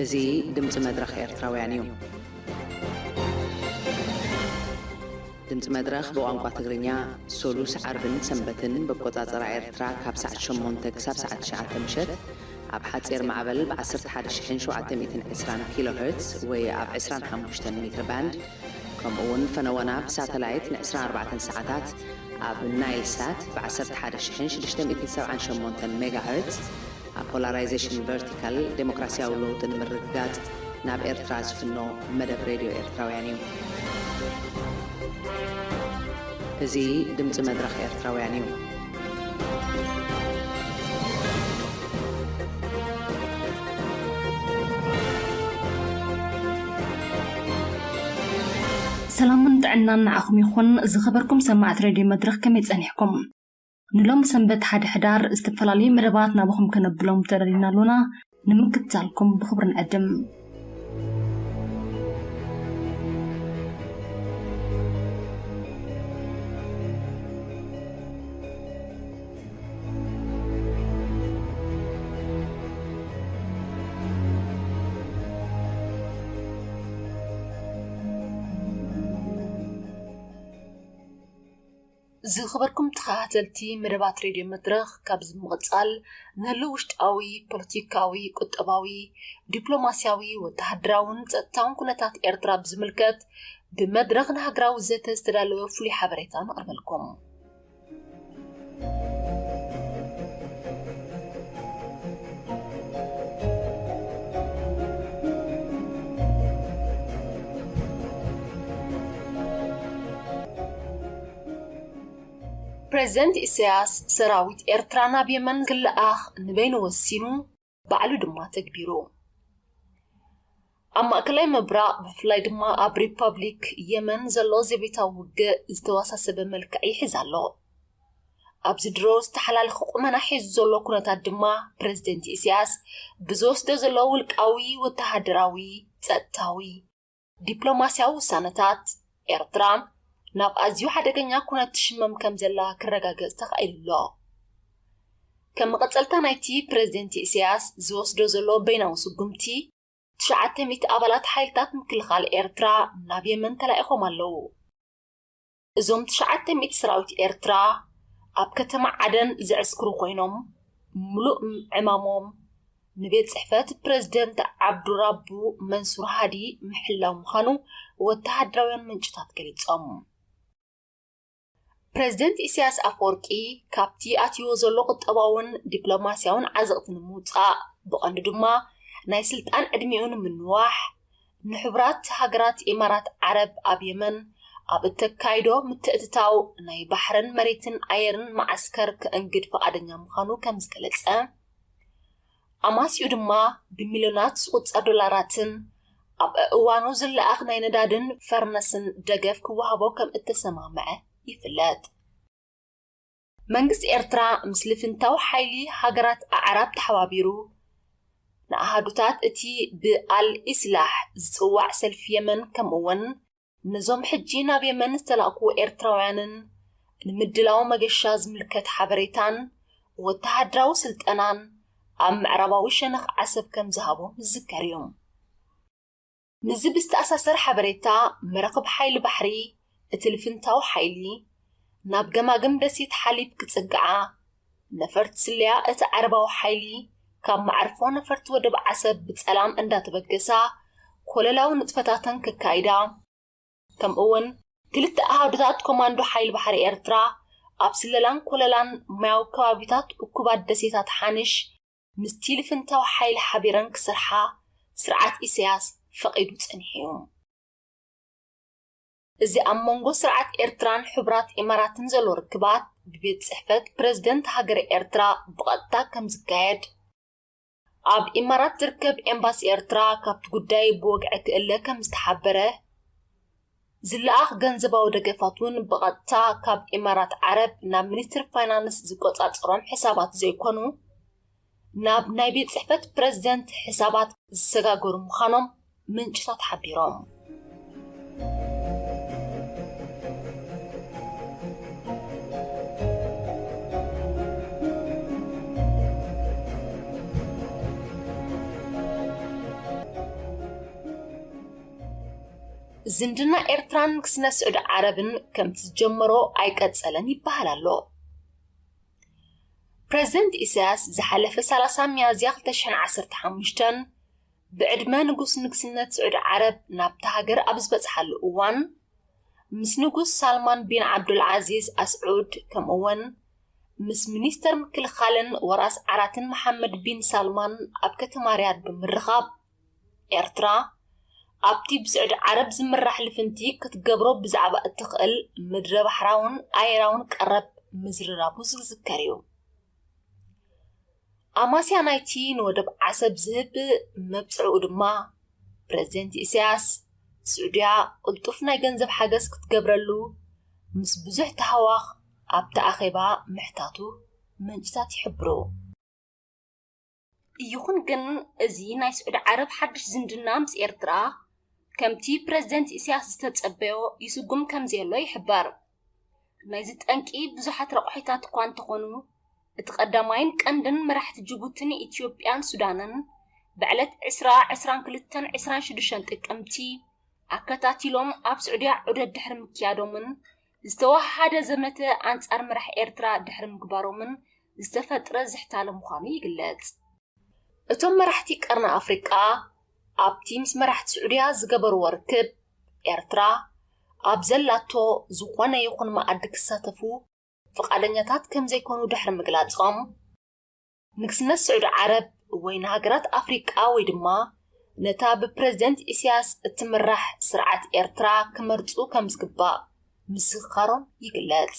እዚ ድምፂ መድረኽ ኤርትራውያን እዩ። ድምፂ መድረኽ ብቋንቋ ትግርኛ ሶሉስ፣ ዓርብን ሰንበትን ብኣቆፃፅራ ኤርትራ ካብ ሰዓት ሸሞንተ ክሳብ ሰዓት ትሽዓተ ምሸት ኣብ ሓፂር ማዕበል ብ ዓሰርተ ሓደ ሽሕን ሸውዓተ ሚእትን ዕስራን ኪሎ ሄርትዝ ወይ ኣብ ዕስራን ሓሙሽተን ሜትር ባንድ፣ ከምኡ እውን ፈነወና ብሳተላይት ን ዕስራን ኣርባዕተን ሰዓታት ኣብ ናይል ሳት ብ ዓሰርተ ሓደ ሽሕን ሽዱሽተ ሚእትን ሰብዓን ሸሞንተን ሜጋ ሄርትዝ ኣብ ፖላራይዜሽን ቨርቲካል ዴሞክራሲያዊ ለውጢ ንምርግጋጽ ናብ ኤርትራ ዝፍኖ መደብ ሬድዮ ኤርትራውያን እዩ። እዚ ድምጺ መድረኽ ኤርትራውያን እዩ። ሰላምን ጥዕናን ንዓኹም ይኹን። ዝኸበርኩም ሰማዕቲ ሬድዮ መድረኽ ከመይ ጸኒሕኩም? ንሎም ሰንበት ሓደ ሕዳር ዝተፈላለዩ መደባት ናባኹም ከነብሎም ተዳሊና ኣሎና። ንምክትታልኩም ብኽብሪ ንዕድም። ዝኸበርኩም ተኸታተልቲ መደባት ሬድዮ መድረኽ፣ ካብዚ ብምቕጻል ንህሉው ውሽጣዊ፣ ፖለቲካዊ፣ ቁጠባዊ፣ ዲፕሎማስያዊ፣ ወተሃደራውን ጸጥታውን ኩነታት ኤርትራ ብዝምልከት ብመድረኽ ንሃገራዊ ዘተ ዝተዳለወ ፍሉይ ሓበሬታ ነቕርበልኩም። ፕሬዝደንት ኢሳያስ ሰራዊት ኤርትራ ናብ የመን ክለኣኽ ንበይኑ ወሲኑ፣ ባዕሉ ድማ ተግቢሩ። ኣብ ማእከላይ ምብራቕ፣ ብፍላይ ድማ ኣብ ሪፐብሊክ የመን ዘሎ ዘቤታዊ ውግእ ዝተወሳሰበ መልክዕ ይሕዝ ኣሎ። ኣብዚ ድሮ ዝተሓላለኸ ቁመና ሒዙ ዘሎ ኩነታት ድማ፣ ፕሬዝደንት ኢሳያስ ብዝወስዶ ዘሎ ውልቃዊ፣ ወተሃደራዊ፣ ጸጥታዊ፣ ዲፕሎማስያዊ ውሳነታት፣ ኤርትራ ናብ ኣዝዩ ሓደገኛ ኩነት ትሽመም ከም ዘላ ክረጋገጽ ተኻኢሉ ኣሎ። ከም መቐጸልታ ናይቲ ፕሬዝደንት ኢሳያስ ዝወስዶ ዘሎ በይናዊ ስጉምቲ፣ ትሽዓተ ሚእቲ ኣባላት ሓይልታት ምክልኻል ኤርትራ ናብ የመን ተላኢኾም ኣለዉ። እዞም ትሽዓተ ሚእቲ ሰራዊት ኤርትራ ኣብ ከተማ ዓደን ዝዕስክሩ ኮይኖም፣ ምሉእ ዕማሞም ንቤት ጽሕፈት ፕሬዝደንት ዓብዱራቡ መንሱር ሃዲ ምሕላው ምዃኑ ወተሃደራውያን ምንጭታት ገሊጾም። ፕሬዝደንት ኢሳያስ ኣፈወርቂ ካብቲ ኣትይዎ ዘሎ ቁጠባውን ዲፕሎማስያውን ዓዘቕቲ ንምውጻእ፣ ብቐንዱ ድማ ናይ ስልጣን ዕድሚኡ ንምንዋሕ፣ ንሕቡራት ሃገራት ኢማራት ዓረብ ኣብ የመን ኣብ እተካይዶ ምትእትታው ናይ ባሕርን መሬትን ኣየርን መዓስከር ከእንግድ ፍቓደኛ ምዃኑ ከም ዝገለጸ፣ ኣማስዩ ድማ ብሚልዮናት ዝቑጸር ዶላራትን ኣብ እዋኑ ዝለኣኽ ናይ ነዳድን ፈርነስን ደገፍ ክወሃቦ ከም እተሰማምዐ ይፍለጥ። መንግስቲ ኤርትራ ምስ ልፍንታዊ ሓይሊ ሃገራት ኣዕራብ ተሓባቢሩ፣ ንኣሃዱታት እቲ ብኣል ኢስላሕ ዝጽዋዕ ሰልፊ የመን፣ ከምኡ'ውን ነዞም ሕጂ ናብ የመን ዝተላእኩ ኤርትራውያንን ንምድላው መገሻ ዝምልከት ሓበሬታን ወተሃደራዊ ስልጠናን ኣብ ምዕራባዊ ሸነኽ ዓሰብ ከም ዝሃቦም ዝዝከር እዩ። ምስዚ ብዝተኣሳሰር ሓበሬታ፣ መራኽብ ሓይሊ ባሕሪ እቲ ልፍንታዊ ሓይሊ ናብ ገማግም ደሴት ሓሊብ ክጽግዓ፣ ነፈርቲ ስለያ እቲ ዓረባዊ ሓይሊ ካብ መዓርፎ ነፈርቲ ወደብ ዓሰብ ብጸላም እንዳተበገሳ ኮለላዊ ንጥፈታተን ከካይዳ፣ ከምኡ'ውን ክልተ ኣሃዱታት ኮማንዶ ሓይሊ ባሕሪ ኤርትራ ኣብ ስለላን ኮለላን ማያዊ ከባቢታት እኩባት ደሴታት ሓንሽ ምስቲ ልፍንታዊ ሓይሊ ሓቢረን ክሰርሓ ስርዓት ኢሳያስ ፈቒዱ ጸኒሑ እዩ። እዚ ኣብ መንጎ ስርዓት ኤርትራን ሕቡራት ኢማራትን ዘሎ ርክባት ብቤት ጽሕፈት ፕሬዝደንት ሃገረ ኤርትራ ብቐጥታ ከም ዝካየድ፣ ኣብ ኢማራት ዝርከብ ኤምባሲ ኤርትራ ካብቲ ጉዳይ ብወግዒ ክእለ ከም ዝተሓበረ፣ ዝለኣኽ ገንዘባዊ ደገፋት እውን ብቐጥታ ካብ ኢማራት ዓረብ ናብ ሚኒስትሪ ፋይናንስ ዝቆጻጸሮም ሕሳባት ዘይኮኑ፣ ናብ ናይ ቤት ጽሕፈት ፕሬዝደንት ሕሳባት ዝሰጋገሩ ምዃኖም ምንጭታት ሓቢሮም። ዝምድና ኤርትራን ንግስነት ስዑዲ ዓረብን ከምቲ ዝጀመሮ ኣይቀጸለን ይበሃል ኣሎ። ፕረዚደንት ኢሳያስ ዝሓለፈ ሰላሳ ሚያዝያ ክልተ ሽሕን ዓሰርተ ሓሙሽተን ብዕድመ ንጉስ ንግስነት ስዑዲ ዓረብ ናብታ ሃገር ኣብ ዝበጽሓሉ እዋን፣ ምስ ንጉስ ሳልማን ቢን ዓብዱልዓዚዝ ኣስዑድ፣ ከምኡ'ውን ምስ ሚኒስተር ምክልኻልን ወራስ ዓራትን መሓመድ ቢን ሳልማን ኣብ ከተማ ሪያድ ብምርኻብ፣ ኤርትራ ኣብቲ ብስዑዲ ዓረብ ዝምራሕ ልፍንቲ ክትገብሮ ብዛዕባ እትኽእል ምድረ ባሕራውን ኣየራውን ቀረብ ምዝርራቡ ዝዝከር እዩ። ኣማስያ ናይቲ ንወደብ ዓሰብ ዝህብ መብጽዕኡ ድማ፣ ፕረዚደንት ኢሳያስ፣ ስዑድያ ቅልጡፍ ናይ ገንዘብ ሓገዝ ክትገብረሉ ምስ ብዙሕ ተሃዋኽ ኣብቲ ኣኼባ ምሕታቱ ምንጭታት ይሕብሩ። ይኹን ግን፣ እዚ ናይ ስዑዲ ዓረብ ሓድሽ ዝምድና ምስ ኤርትራ፣ ከምቲ ፕረዚደንት ኢሳያስ ዝተጸበዮ ይስጉም ከም ዘየሎ ይሕበር። ናይዚ ጠንቂ ብዙሓት ረቋሒታት እኳ እንተኾኑ፣ እቲ ቀዳማይን ቀንድን መራሕቲ ጅቡትን ኢትዮጵያን ሱዳንን ብዕለት ዕስራ፣ ዕስራን ክልተን ዕስራን ሽዱሽተን ጥቅምቲ ኣከታቲሎም ኣብ ስዑድያ ዑደት ድሕሪ ምክያዶምን ዝተወሃሃደ ዘመተ ኣንጻር መራሕ ኤርትራ ድሕሪ ምግባሮምን ዝተፈጥረ ዝሕታለ ምዃኑ ይግለጽ። እቶም መራሕቲ ቀርኒ ኣፍሪቃ ኣብቲ ምስ መራሕቲ ስዑድያ ዝገበርዎ ርክብ፣ ኤርትራ ኣብ ዘላቶ ዝኾነ ይኹን መኣዲ ክሳተፉ ፍቓደኛታት ከም ዘይኮኑ ድሕሪ ምግላጾም፣ ንግስነት ስዑዲ ዓረብ ወይ ንሃገራት ኣፍሪቃ ወይ ድማ ነታ ብፕረዚደንት ኢሳያስ እትምራሕ ስርዓት ኤርትራ ክመርጹ ከም ዝግባእ ምስኻሮም ይግለጽ።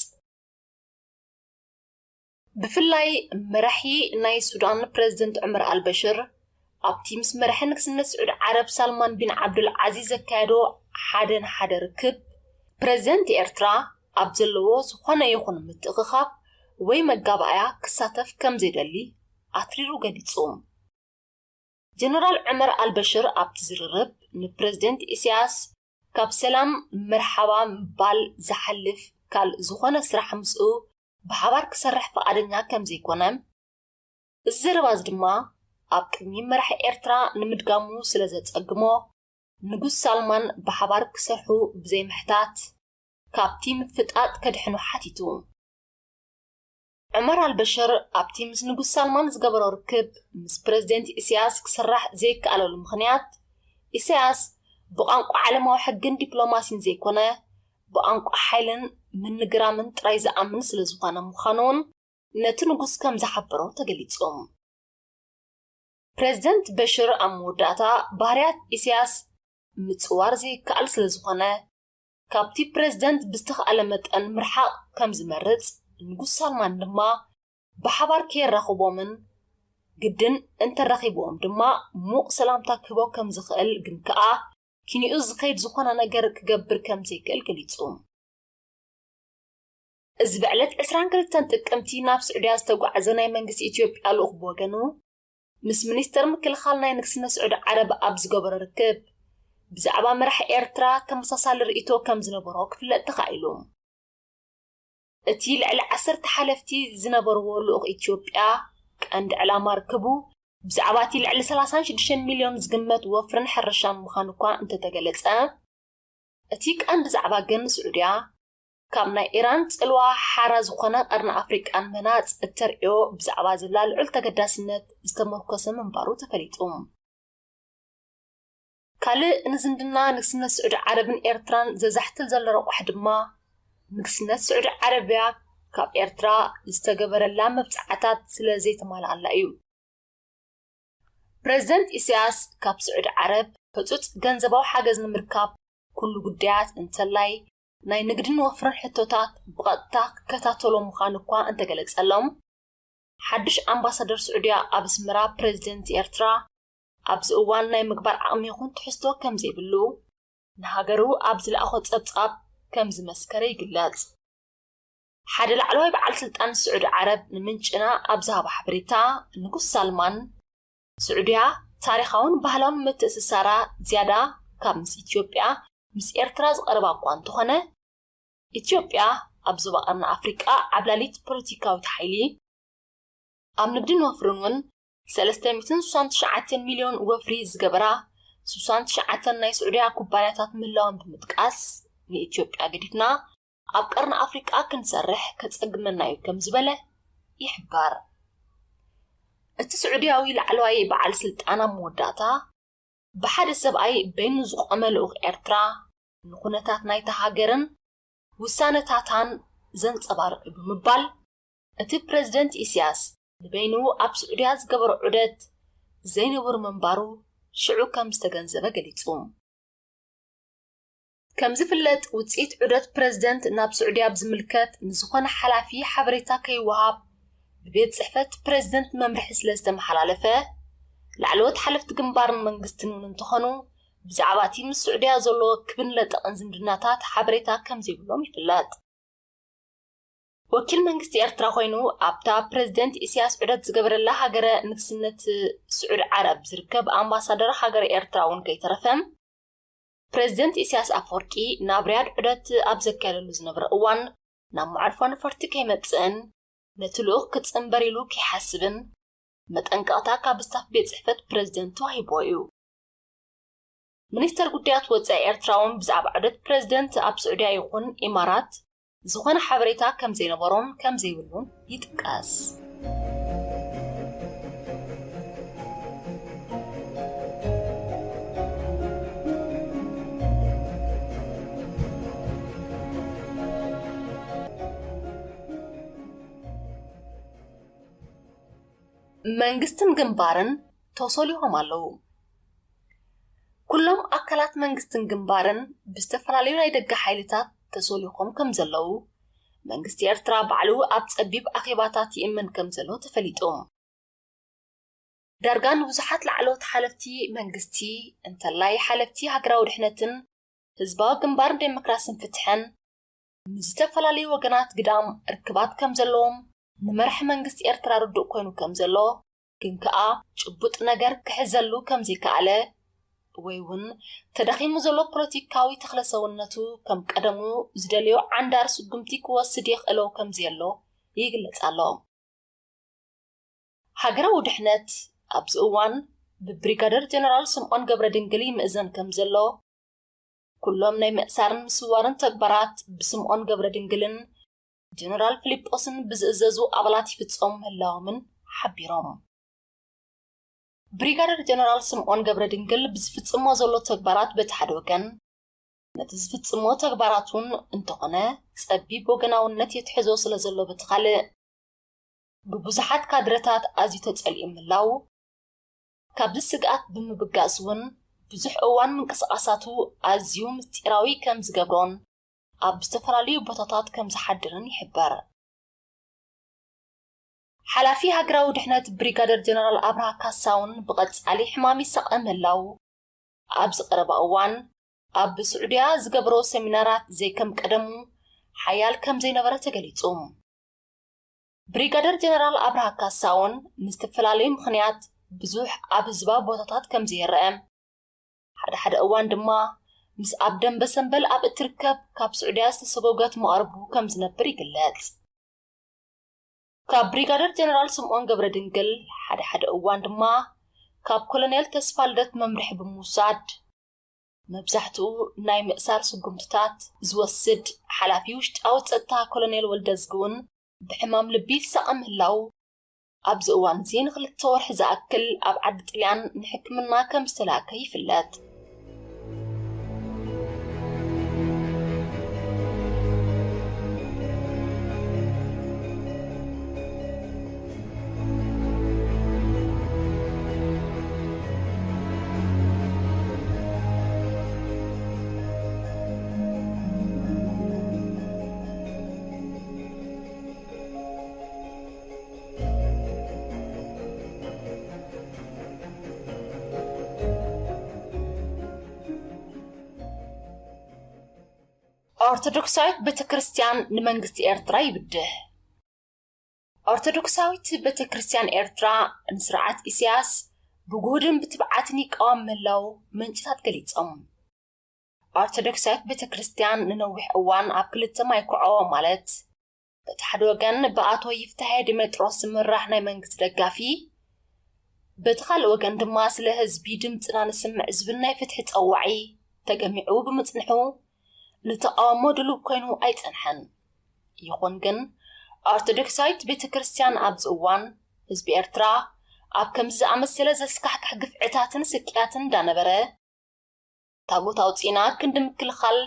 ብፍላይ መራሒ ናይ ሱዳን ፕረዚደንት ዑመር ኣልበሽር ኣብቲ ምስ መራሒ ንግስነት ስዑዲ ዓረብ ሳልማን ቢን ዓብዱል ዓዚዝ ዘካየዶ ሓደ ንሓደ ርክብ፣ ፕረዚደንት ኤርትራ ኣብ ዘለዎ ዝኾነ ይኹን ምትእኽኻብ ወይ መጋባእያ ክሳተፍ ከም ዘይደሊ ኣትሪሩ ገሊጹ። ጀነራል ዑመር ኣልበሽር ኣብቲ ዝርርብ ንፕረዚደንት ኢሳያስ ካብ ሰላም መርሓባ ምባል ዝሓልፍ ካልእ ዝኾነ ስራሕ ምስኡ ብሓባር ክሰርሕ ፍቓደኛ ከም ዘይኮነ፣ እዚ ዘረባ እዚ ድማ ኣብ ቅድሚ መራሒ ኤርትራ ንምድጋሙ ስለ ዘጸግሞ፣ ንጉስ ሳልማን ብሓባር ክሰርሑ ብዘይምሕታት፣ ካብቲ ምፍጣጥ ከድሕኑ ሓቲቱ። ዑመር ኣልበሽር ኣብቲ ምስ ንጉስ ሳልማን ዝገበሮ ርክብ፣ ምስ ፕረዚደንት ኢሳያስ ክስራሕ ዘይከኣለሉ ምኽንያት፣ ኢሳያስ ብቋንቋ ዓለማዊ ሕግን ዲፕሎማሲን ዘይኮነ፣ ብቋንቋ ሓይልን ምንግራምን ጥራይ ዝኣምን ስለ ዝኾነ ምዃኑ እውን ነቲ ንጉስ ከም ዝሓበሮ ተገሊጹ። ፕረዚደንት በሽር ኣብ መወዳእታ፣ ባህርያት ኢሳያስ ምጽዋር ዘይከኣል ስለ ዝኾነ፣ ካብቲ ፕረዚደንት ብዝተኻእለ መጠን ምርሓቕ ከም ዝመርጽ፣ ንጉስ ሳልማን ድማ ብሓባር ከየራኽቦምን ግድን እንተራኺብዎም ድማ ሙቕ ሰላምታ ክህቦ ከም ዝኽእል ግን ከኣ ኪንኡ ዝኸይድ ዝኾነ ነገር ክገብር ከም ዘይክእል ገሊጹ። እዚ ብዕለት ዕስራን ክልተን ጥቅምቲ ናብ ስዑድያ ዝተጓዕዘ ናይ መንግስቲ ኢትዮጵያ ልኡኽ ብወገኑ፣ ምስ ሚኒስተር ምክልኻል ናይ ንግስነት ስዑዲ ዓረብ ኣብ ዝገበሮ ርክብ፣ ብዛዕባ መራሕ ኤርትራ ተመሳሳሊ ርእይቶ ከም ዝነበሮ ክፍለጥ ተኻኢሉ። እቲ ልዕሊ ዓሰርተ ሓለፍቲ ዝነበርዎ ልኡኽ ኢትዮጵያ፣ ቀንዲ ዕላማ ርክቡ ብዛዕባ እቲ ልዕሊ ሰላሳን ሽዱሽተ ሚልዮን ዝግመት ወፍርን ሕርሻን ምዃኑ እኳ እንተተገለጸ፣ እቲ ቀንዲ ዛዕባ ግን ስዑድያ ካብ ናይ ኢራን ጽልዋ ሓራ ዝኾነ ቀርኒ ኣፍሪቃ ንምህናጽ እተርእዮ ብዛዕባ ዘላ ልዑል ተገዳስነት ዝተመርኮሰ ምንባሩ ተፈሊጡ። ካልእ ንዝምድና ንግስነት ስዑዲ ዓረብን ኤርትራን ዘዛሕትል ዘሎ ረቋሒ ድማ፣ ንግስነት ስዑዲ ዓረብያ ካብ ኤርትራ ዝተገበረላ መብጽዓታት ስለ ዘይተማልኣላ እዩ። ፕረዚደንት ኢሳያስ ካብ ስዑዲ ዓረብ ህጹጽ ገንዘባዊ ሓገዝ ንምርካብ ኩሉ ጉዳያት እንተላይ ናይ ንግድን ወፍርን ሕቶታት ብቐጥታ ክከታተሎ ምዃኑ እኳ እንተገለጸሎም፣ ሓድሽ ኣምባሳደር ስዑድያ ኣብ ኣስመራ ፕረዚደንት ኤርትራ ኣብዚ እዋን ናይ ምግባር ዓቕሚ ይኹን ትሕዝቶ ከም ዘይብሉ፣ ንሃገሩ ኣብ ዝለኣኾ ጸብጻብ ከም ዝመስከረ ይግለጽ። ሓደ ላዕለዋይ በዓል ስልጣን ስዑዲ ዓረብ ንምንጭና ኣብ ዝሃቦ ሓበሬታ፣ ንጉስ ሳልማን፣ ስዑድያ ታሪኻውን ባህላውን ምትእስሳራ ዝያዳ ካብ ምስ ኢትዮጵያ፣ ምስ ኤርትራ ዝቐረባ እኳ እንተኾነ፣ ኢትዮጵያ ኣብ ዞባ ቀርኒ ኣፍሪቃ ዓብላሊት ፖለቲካዊት ሓይሊ፣ ኣብ ንግድን ወፍርን እውን ሰለስተ ሚእትን ስሳን ትሽዓተን ሚልዮን ወፍሪ ዝገበራ ስሳን ትሽዓተን ናይ ስዑድያ ኩባንያታት ምህላዎም ብምጥቃስ፣ ንኢትዮጵያ ገዲፍና ኣብ ቀርኒ ኣፍሪቃ ክንሰርሕ ከጸግመና እዩ ከም ዝበለ ይሕበር። እቲ ስዑድያዊ ላዕለዋይ በዓል ስልጣን ኣብ መወዳእታ፣ ብሓደ ሰብኣይ በይኑ ዝቖመ ልኡኽ ኤርትራ ንኹነታት ናይታ ሃገርን ውሳነታታን ዘንጸባርቕ እዩ ብምባል፣ እቲ ፕረዚደንት ኢሳያስ ንበይኑ ኣብ ስዑድያ ዝገበሮ ዑደት ዘይንቡር ምንባሩ ሽዑ ከም ዝተገንዘበ ገሊጹ። ከም ዝፍለጥ፣ ውጽኢት ዑደት ፕረዚደንት ናብ ስዑድያ ብዝምልከት ንዝኾነ ሓላፊ ሓበሬታ ከይወሃብ ብቤት ጽሕፈት ፕረዚደንት መምርሒ ስለ ዝተመሓላለፈ፣ ላዕለዎት ሓለፍቲ ግንባርን መንግስትን እውን እንተኾኑ፣ ብዛዕባ እቲ ምስ ስዑድያ ዘሎ ክብን ለጠቕን ዝምድናታት ሓበሬታ ከም ዘይብሎም ይፍለጥ። ወኪል መንግስቲ ኤርትራ ኮይኑ ኣብታ ፕረዚደንት ኢሳያስ ዑደት ዝገበረላ ሃገረ ንግስነት ስዑድ ዓረብ ዝርከብ ኣምባሳደር ሃገረ ኤርትራ እውን ከይተረፈ፣ ፕረዚደንት ኢሳያስ ኣፈወርቂ ናብ ሪያድ ዑደት ኣብ ዘካየደሉ ዝነበረ እዋን ናብ መዓርፎ ነፈርቲ ከይመጽእን ነቲ ልኡኽ ክጽንበር ኢሉ ከይሓስብን መጠንቀቕታ ካብ ስታፍ ቤት ጽሕፈት ፕረዚደንት ተዋሂብዎ እዩ። ሚኒስተር ጉዳያት ወጻኢ ኤርትራ እውን ብዛዕባ ዑደት ፕረዚደንት ኣብ ስዑድያ ይኹን ኢማራት ዝኾነ ሓበሬታ ከም ዘይነበሮን ከም ዘይብሉን ይጥቀስ። መንግስትን ግንባርን ተሶሊኾም ኣለዉ። ኩሎም ኣካላት መንግስትን ግንባርን ብዝተፈላለዩ ናይ ደገ ሓይልታት ተሶሊኾም ከም ዘለዉ መንግስቲ ኤርትራ ባዕሉ ኣብ ጸቢብ ኣኼባታት ይእመን ከም ዘሎ ተፈሊጡ። ዳርጋ ንብዙሓት ላዕለዎት ሓለፍቲ መንግስቲ፣ እንተላይ ሓለፍቲ ሃገራዊ ድሕነትን ህዝባዊ ግንባር ንዴሞክራስን ፍትሕን፣ ምስ ዝተፈላለዩ ወገናት ግዳም ርክባት ከም ዘለዎም ንመራሒ መንግስቲ ኤርትራ ርዱእ ኮይኑ ከም ዘሎ፣ ግን ከኣ ጭቡጥ ነገር ክሕዘሉ ከም ዘይከኣለ፣ ወይ እውን ተዳኺሙ ዘሎ ፖለቲካዊ ተኽለ ሰውነቱ ከም ቀደሙ ዝደልዮ ዓንዳር ስጉምቲ ክወስድ የኽእሎ ከም ዘየሎ ይግለጽ ኣሎ። ሃገራዊ ድሕነት ኣብዚ እዋን ብብሪጋደር ጀነራል ስምዖን ገብረ ድንግል ይምእዘን ከም ዘሎ፣ ኩሎም ናይ ምእሳርን ምስዋርን ተግባራት ብስምዖን ገብረ ድንግልን ጀነራል ፊሊጶስን ብዝእዘዙ ኣባላት ይፍጸሙ ምህላዎምን ሓቢሮም። ብሪጋደር ጀነራል ስምዖን ገብረ ድንግል ብዝፍጽሞ ዘሎ ተግባራት በቲ ሓደ ወገን፣ ነቲ ዝፍጽሞ ተግባራቱን እንተኾነ ጸቢብ ወገናውነት የትሕዞ ስለ ዘሎ በቲ ካልእ፣ ብብዙሓት ካድረታት ኣዝዩ ተጸሊኡ ምህላው፣ ካብዚ ስግኣት ብምብጋስ እውን ብዙሕ እዋን ምንቅስቓሳቱ ኣዝዩ ምስጢራዊ ከም ዝገብሮን ኣብ ዝተፈላለዩ ቦታታት ከም ዝሓድርን ይሕበር። ሓላፊ ሃገራዊ ድሕነት ብሪጋደር ጀነራል ኣብርሃ ካሳውን ብቐጻሊ ሕማም ይሳቐ ምህላው፣ ኣብዚ ቀረባ እዋን ኣብ ስዑድያ ዝገብሮ ሰሚናራት ዘይከም ቀደሙ ሓያል ከም ዘይነበረ ተገሊጹ። ብሪጋደር ጀነራል ኣብርሃ ካሳውን ንዝተፈላለዩ ምኽንያት ብዙሕ ኣብ ህዝባዊ ቦታታት ከም ዘይረአ፣ ሓደ ሓደ እዋን ድማ ምስ ኣብ ደንበ ሰንበል ኣብ እትርከብ ካብ ስዑድያ ዝተሰጎገት መቓርቡ ከም ዝነብር ይግለጽ። ካብ ብሪጋደር ጀነራል ስምዖን ገብረ ድንግል ሓደ ሓደ እዋን ድማ ካብ ኮሎኔል ተስፋ ልደት መምርሒ ብምውሳድ፣ መብዛሕትኡ ናይ ምእሳር ስጉምትታት ዝወስድ ሓላፊ ውሽጣዊ ጸጥታ ኮሎኔል ወልደዝጊ እውን ብሕማም ልቢ ይሳቐ ምህላው፣ ኣብዚ እዋን እዚ ንኽልተ ወርሒ ዝኣክል ኣብ ዓዲ ጥልያን ንሕክምና ከም ዝተላእከ ይፍለጥ። ኦርቶዶክሳዊት ቤተ ክርስቲያን ንመንግስቲ ኤርትራ ይብድህ። ኦርቶዶክሳዊት ቤተ ክርስቲያን ኤርትራ ንስርዓት ኢሳያስ ብጉህድን ብትብዓትን ይቃወም ምህላው ምንጭታት ገሊጾም። ኦርቶዶክሳዊት ቤተ ክርስቲያን ንነዊሕ እዋን ኣብ ክልተ ማይ ኩዖ፣ ማለት በቲ ሓደ ወገን ብኣቶ ይፍታሄ ዲሜጥሮስ ዝምራሕ ናይ መንግስቲ ደጋፊ፣ በቲ ካልእ ወገን ድማ ስለ ህዝቢ ድምፅና ንስምዕ ዝብል ናይ ፍትሒ ፀዋዒ ተገሚዑ ብምፅንሑ ንተቃውሞ ድሉው ኮይኑ ኣይፀንሐን። ይኹን ግን ኦርቶዶክሳዊት ቤተ ክርስቲያን ኣብዚ እዋን ህዝቢ ኤርትራ ኣብ ከምዚ ዝኣመሰለ ዘስካሕክሕ ግፍዕታትን ስቅያትን እንዳነበረ ታቦት ኣውፂእና ክንዲ ምክልኻል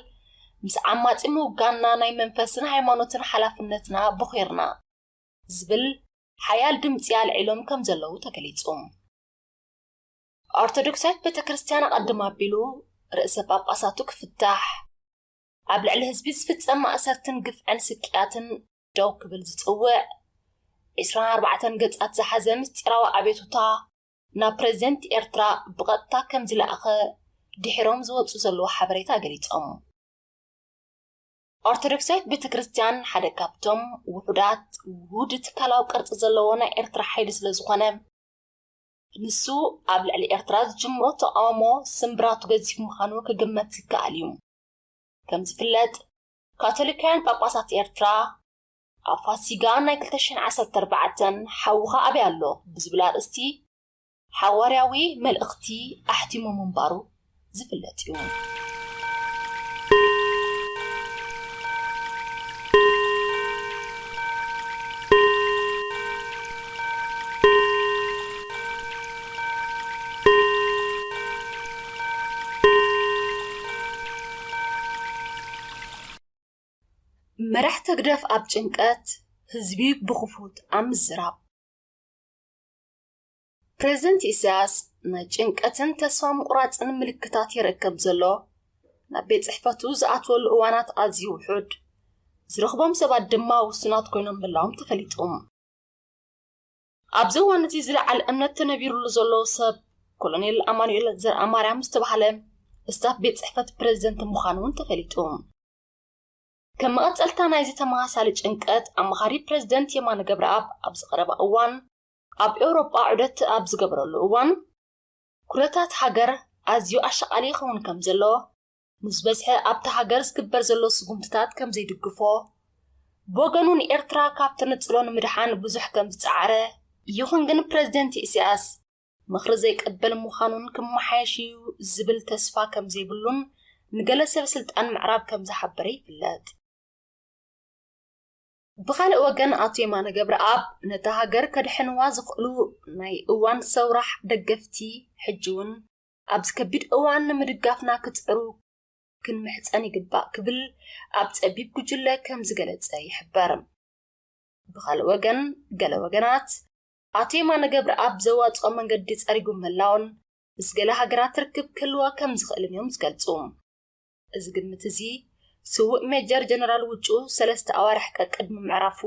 ምስ ዓማፂ ምውጋንና ናይ መንፈስን ሃይማኖትን ሓላፍነትና ቦኺርና ዝብል ሓያል ድምፂ ኣልዒሎም ከም ዘለዉ ተገሊፁ። ኦርቶዶክሳዊት ቤተ ክርስቲያን ኣቐድም ኣቢሉ ርእሰ ጳጳሳቱ ክፍታሕ፣ ኣብ ልዕሊ ህዝቢ ዝፍጸም ማእሰርትን ግፍዕን ስቅያትን ደው ክብል ዝጽውዕ ዕስራን ኣርባዕተን ገጻት ዝሓዘ ምስጢራዊ ኣቤቱታ ናብ ፕሬዝደንት ኤርትራ ብቐጥታ ከም ዝለኣኸ ድሒሮም ዝወጹ ዘለዉ ሓበሬታ ገሊጾም። ኦርቶዶክሳዊት ቤተ ክርስቲያን ሓደ ካብቶም ውሑዳት ውሁድ ትካላዊ ቅርጺ ዘለዎ ናይ ኤርትራ ሓይሊ ስለ ዝኾነ፣ ንሱ ኣብ ልዕሊ ኤርትራ ዝጅምሮ ተቓውሞ ስምብራቱ ገዚፍ ምዃኑ ክግመት ይከኣል እዩ። ከም ዝፍለጥ፣ ካቶሊካውያን ጳጳሳት ኤርትራ ኣብ ፋሲጋ ናይ ክልተ ሽሕን ዓሰርተ ኣርባዕተን ሓውኻ ኣበይ ኣሎ ብዝብል ኣርእስቲ ሓዋርያዊ መልእኽቲ ኣሕቲሙ ምንባሩ ዝፍለጥ እዩ። መራሕቲ ህግደፍ ኣብ ጭንቀት፣ ህዝቢ ብኽፉት ኣብ ምዝራብ። ፕሬዝደንት ኢሳያስ ናይ ጭንቀትን ተስፋ ምቑራጽን ምልክታት የርኢ ከም ዘሎ፣ ናብ ቤት ጽሕፈቱ ዝኣትወሉ እዋናት ኣዝዩ ውሑድ፣ ዝረኽቦም ሰባት ድማ ውሱናት ኮይኖም ምህላዎም ተፈሊጡ። ኣብዚ እዋን እዚ ዝለዓለ እምነት ተነቢሩሉ ዘሎ ሰብ ኮሎኔል ኣማኑኤል ዘርኣማርያም ዝተባህለ ስታፍ ቤት ጽሕፈት ፕሬዝደንት ምዃኑ እውን ተፈሊጡ። ከም መቐጸልታ ናይዚ ተመሳሳሊ ጭንቀት፣ ኣማኻሪ ፕሬዝደንት የማነ ገብረኣብ ኣብዚ ቀረባ እዋን ኣብ ኤውሮጳ ዑደት ኣብ ዝገበረሉ እዋን፣ ኩነታት ሃገር ኣዝዩ ኣሻቓሊ ይኸውን ከም ዘሎ፣ ምስ በዝሐ ኣብታ ሃገር ዝግበር ዘሎ ስጉምትታት ከም ዘይድግፎ፣ ብወገኑ ንኤርትራ ካብ ተነጽሎ ንምድሓን ብዙሕ ከም ዝጸዓረ፣ ይኹን ግን ፕሬዝደንት ኢሳያስ ምኽሪ ዘይቅበል ምዃኑን ክመሓየሽ እዩ ዝብል ተስፋ ከም ዘይብሉን ንገለ ሰብ ስልጣን ምዕራብ ከም ዝሓበረ ይፍለጥ። ብኻልእ ወገን ኣቶ የማነ ገብረኣብ ነታ ሃገር ከድሕንዋ ዝኽእሉ ናይ እዋን ሰውራሕ ደገፍቲ ሕጂ እውን ኣብዚ ከቢድ እዋን ንምድጋፍና ክጽዕሩ ክንምሕጸን ይግባእ ክብል ኣብ ጸቢብ ጉጅለ ከም ዝገለጸ ይሕበር። ብኻልእ ወገን ገለ ወገናት ኣቶ የማነ ገብረኣብ ዘዋጽኦ መንገዲ ጸሪጉ ምህላውን ምስ ገለ ሃገራት ርክብ ክህልዎ ከም ዝኽእልን እዮም ዝገልጹ። እዚ ግምት እዚ ስዉእ ሜጀር ጀነራል ውጩ ሰለስተ ኣዋርሕ ቀቅድሚ ምዕራፉ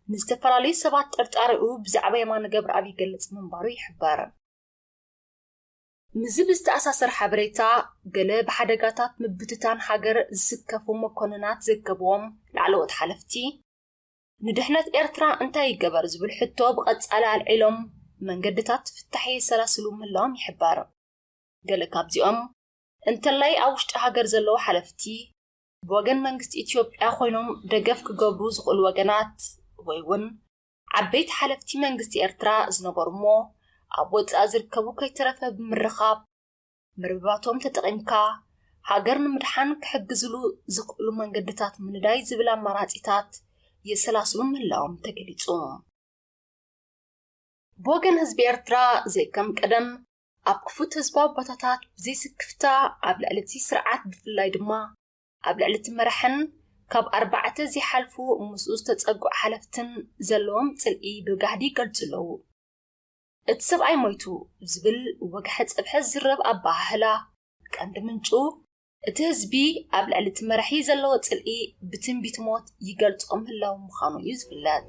ንዝተፈላለዩ ሰባት ጥርጣሬኡ ብዛዕባ የማነ ገብረኣብ ይገልጽ ምንባሩ ይሕበር። ምስዚ ብዝተኣሳሰር ሓበሬታ፣ ገለ ብሓደጋታት ምብትታን ሃገር ዝስከፉ መኮንናት ዝርከብዎም ላዕለዎት ሓለፍቲ፣ ንድሕነት ኤርትራ እንታይ ይገበር ዝብል ሕቶ ብቐጻሊ ኣልዒሎም፣ መንገድታት ፍታሕ የሰላስሉ ምህላዎም ይሕበር። ገለ ካብዚኦም፣ እንተላይ ኣብ ውሽጢ ሃገር ዘለዉ ሓለፍቲ፣ ብወገን መንግስቲ ኢትዮጵያ ኮይኖም ደገፍ ክገብሩ ዝኽእሉ ወገናት፣ ወይ እውን ዓበይቲ ሓለፍቲ መንግስቲ ኤርትራ ዝነበሩ እሞ ኣብ ወጻኢ ዝርከቡ ከይተረፈ ብምርኻብ፣ መርበባቶም ተጠቒምካ ሃገር ንምድሓን ክሕግዝሉ ዝኽእሉ መንገድታት ምንዳይ ዝብል ኣማራጺታት የሰላስሉ ምህላዎም ተገሊጹ። ብወገን ህዝቢ ኤርትራ ዘይከም ቀደም ኣብ ክፉት ህዝባዊ ቦታታት ብዘይስክፍታ ኣብ ልዕሊ እቲ ስርዓት ብፍላይ ድማ ኣብ ልዕሊ እቲ መራሕን ካብ ኣርባዕተ ዘይሓልፉ ምስኡ ዝተጸግዑ ሓለፍትን ዘለዎም ጽልኢ ብጋህዲ ይገልጹ ኣለዉ። እቲ ሰብኣይ ሞይቱ ዝብል ወግሐ ጸብሐ ዝዝረብ ኣበሃህላ ቀንዲ ምንጩ እቲ ህዝቢ ኣብ ልዕሊ እቲ መራሒ ዘለዎ ጽልኢ ብትንቢት ሞት ይገልጾ ምህላዉ ምዃኑ እዩ ዝፍለጥ።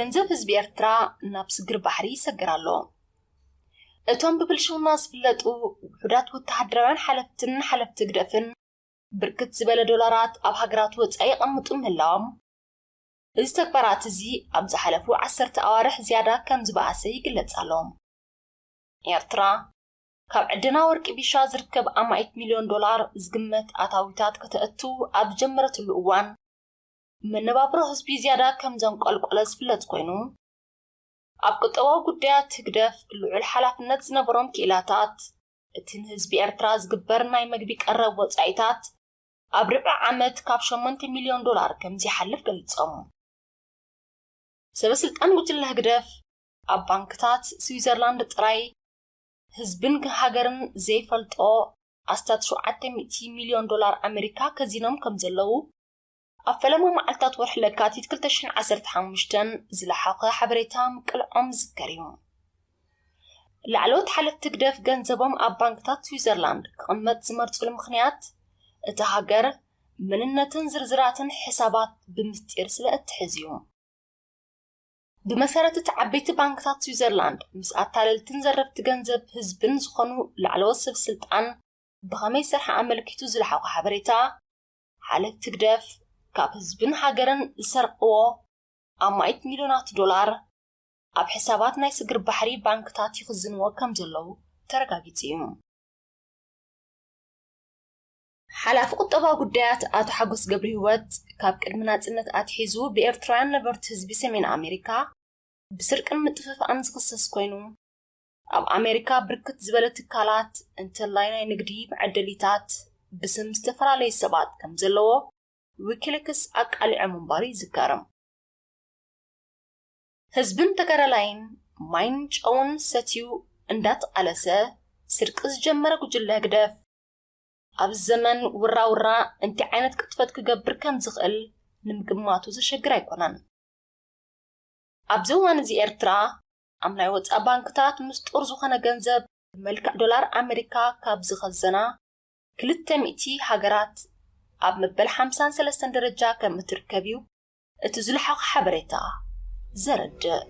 ገንዘብ ህዝቢ ኤርትራ ናብ ስግር ባሕሪ ይሰግር ኣሎ። እቶም ብብልሽውና ዝፍለጡ ውሑዳት ወተሃደራውያን ሓለፍትን ሓለፍቲ ህግደፍን ብርክት ዝበለ ዶላራት ኣብ ሃገራት ወጻኢ የቐምጡ ምህላዎም፣ እዚ ተግባራት እዚ ኣብ ዝሓለፉ ዓሰርተ ኣዋርሕ ዝያዳ ከም ዝበኣሰ ይግለጽ ኣሎ። ኤርትራ ካብ ዕደና ወርቂ ቢሻ ዝርከብ ኣማኢት ሚልዮን ዶላር ዝግመት ኣታዊታት ከተእቱ ኣብ ዝጀመረትሉ እዋን፣ መነባብሮ ህዝቢ ዝያዳ ከም ዘንቆልቆለ ዝፍለጥ ኮይኑ፣ ኣብ ቁጠባዊ ጉዳያት ህግደፍ ልዑል ሓላፍነት ዝነበሮም ክኢላታት፣ እቲ ንህዝቢ ኤርትራ ዝግበር ናይ መግቢ ቀረብ ወጻኢታት ኣብ ርብዒ ዓመት ካብ ሸሞንተ ሚልዮን ዶላር ከም ዝሓልፍ ገሊጾም። ሰበ ስልጣን ጉጅለ ህግደፍ፣ ኣብ ባንክታት ስዊዘርላንድ ጥራይ ህዝብን ሃገርን ዘይፈልጦ ኣስታት ሸውዓተ ሚእቲ ሚልዮን ዶላር ኣሜሪካ ከዚኖም ከም ዘለዉ፣ ኣብ ፈለማ መዓልታት ወርሒ ለካቲት ክልተ ሽሕን ዓሰርተ ሓሙሽተን ዝለሓኸ ሓበሬታ ምቅልዖም ዝዝከር እዩ። ላዕለዎት ሓለፍቲ ህግደፍ ገንዘቦም ኣብ ባንክታት ስዊዘርላንድ ክቕመጥ ዝመርጽሉ ምኽንያት፣ እታ ሃገር መንነትን ዝርዝራትን ሕሳባት ብምስጢር ስለ እትሕዝ እዩ። ብመሰረት እቲ ዓበይቲ ባንክታት ስዊዘርላንድ፣ ምስ ኣታለልትን ዘረፍቲ ገንዘብ ህዝብን ዝኾኑ ላዕለዎት ሰብ ስልጣን ብኸመይ ዝሰርሐ ኣመልኪቱ ዝለሓኾ ሓበሬታ፣ ሓለፍቲ ህግደፍ ካብ ህዝብን ሃገርን ዝሰርቕዎ ኣማኢት ሚልዮናት ዶላር ኣብ ሕሳባት ናይ ስግር ባሕሪ ባንክታት ይኽዝንዎ ከም ዘለዉ ተረጋጊጹ እዩ። ሓላፊ ቁጠባዊ ጉዳያት ኣቶ ሓጎስ ገብረሂወት፣ ካብ ቅድሚ ናጽነት ኣትሒዙ ብኤርትራውያን ነበርቲ ህዝቢ ሰሜን ኣሜሪካ ብስርቅን ምጥፍፋእን ዝኽሰስ ኮይኑ፣ ኣብ ኣሜሪካ ብርክት ዝበለ ትካላት እንተላይ ናይ ንግዲ መዐደሊታት ብስም ዝተፈላለዩ ሰባት ከም ዘለዎ ዊኪሊክስ ኣቃሊዖ ምንባሩ ይዝከር። ህዝብን ተጋዳላይን ማይን ጨውን ሰትዩ እንዳተቓለሰ ስርቂ ዝጀመረ ጉጅለ ህግደፍ፣ ኣብዚ ዘመን ውራውራ እንታይ ዓይነት ቅጥፈት ክገብር ከም ዝኽእል ንምግማቱ ዘሸግር ኣይኮነን። ኣብዚ እዋን እዚ ኤርትራ ኣብ ናይ ወጻኢ ባንክታት ምስጡር ዝኾነ ገንዘብ ብመልክዕ ዶላር ኣሜሪካ ካብ ዝኸዘና ክልተ ሚእቲ ሃገራት ኣብ መበል ሓምሳን ሰለስተን ደረጃ ከም እትርከብ እዩ እቲ ዝለሓኾ ሓበሬታ ዘረድእ።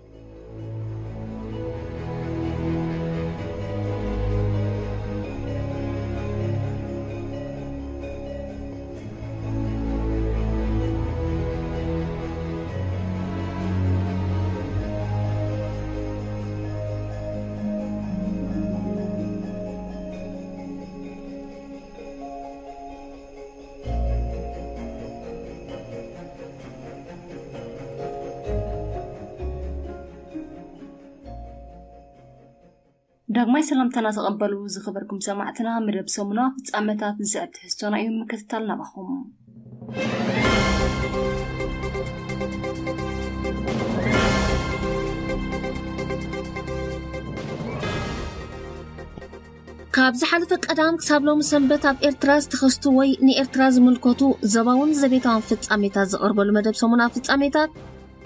ዳግማይ ሰላምታና ተቐበሉ ዝኸበርኩም ሰማዕትና። መደብ ሰሙና ፍጻመታት ዝስዕብ ትሕዝቶና እዩ ምክትታል ናባኹም። ካብ ዝሓለፈ ቀዳም ክሳብ ሎሚ ሰንበት ኣብ ኤርትራ ዝተኸስቱ ወይ ንኤርትራ ዝምልከቱ ዘባውን ዘቤታውን ፍጻሜታት ዝቐርበሉ መደብ ሰሙና ፍጻሜታት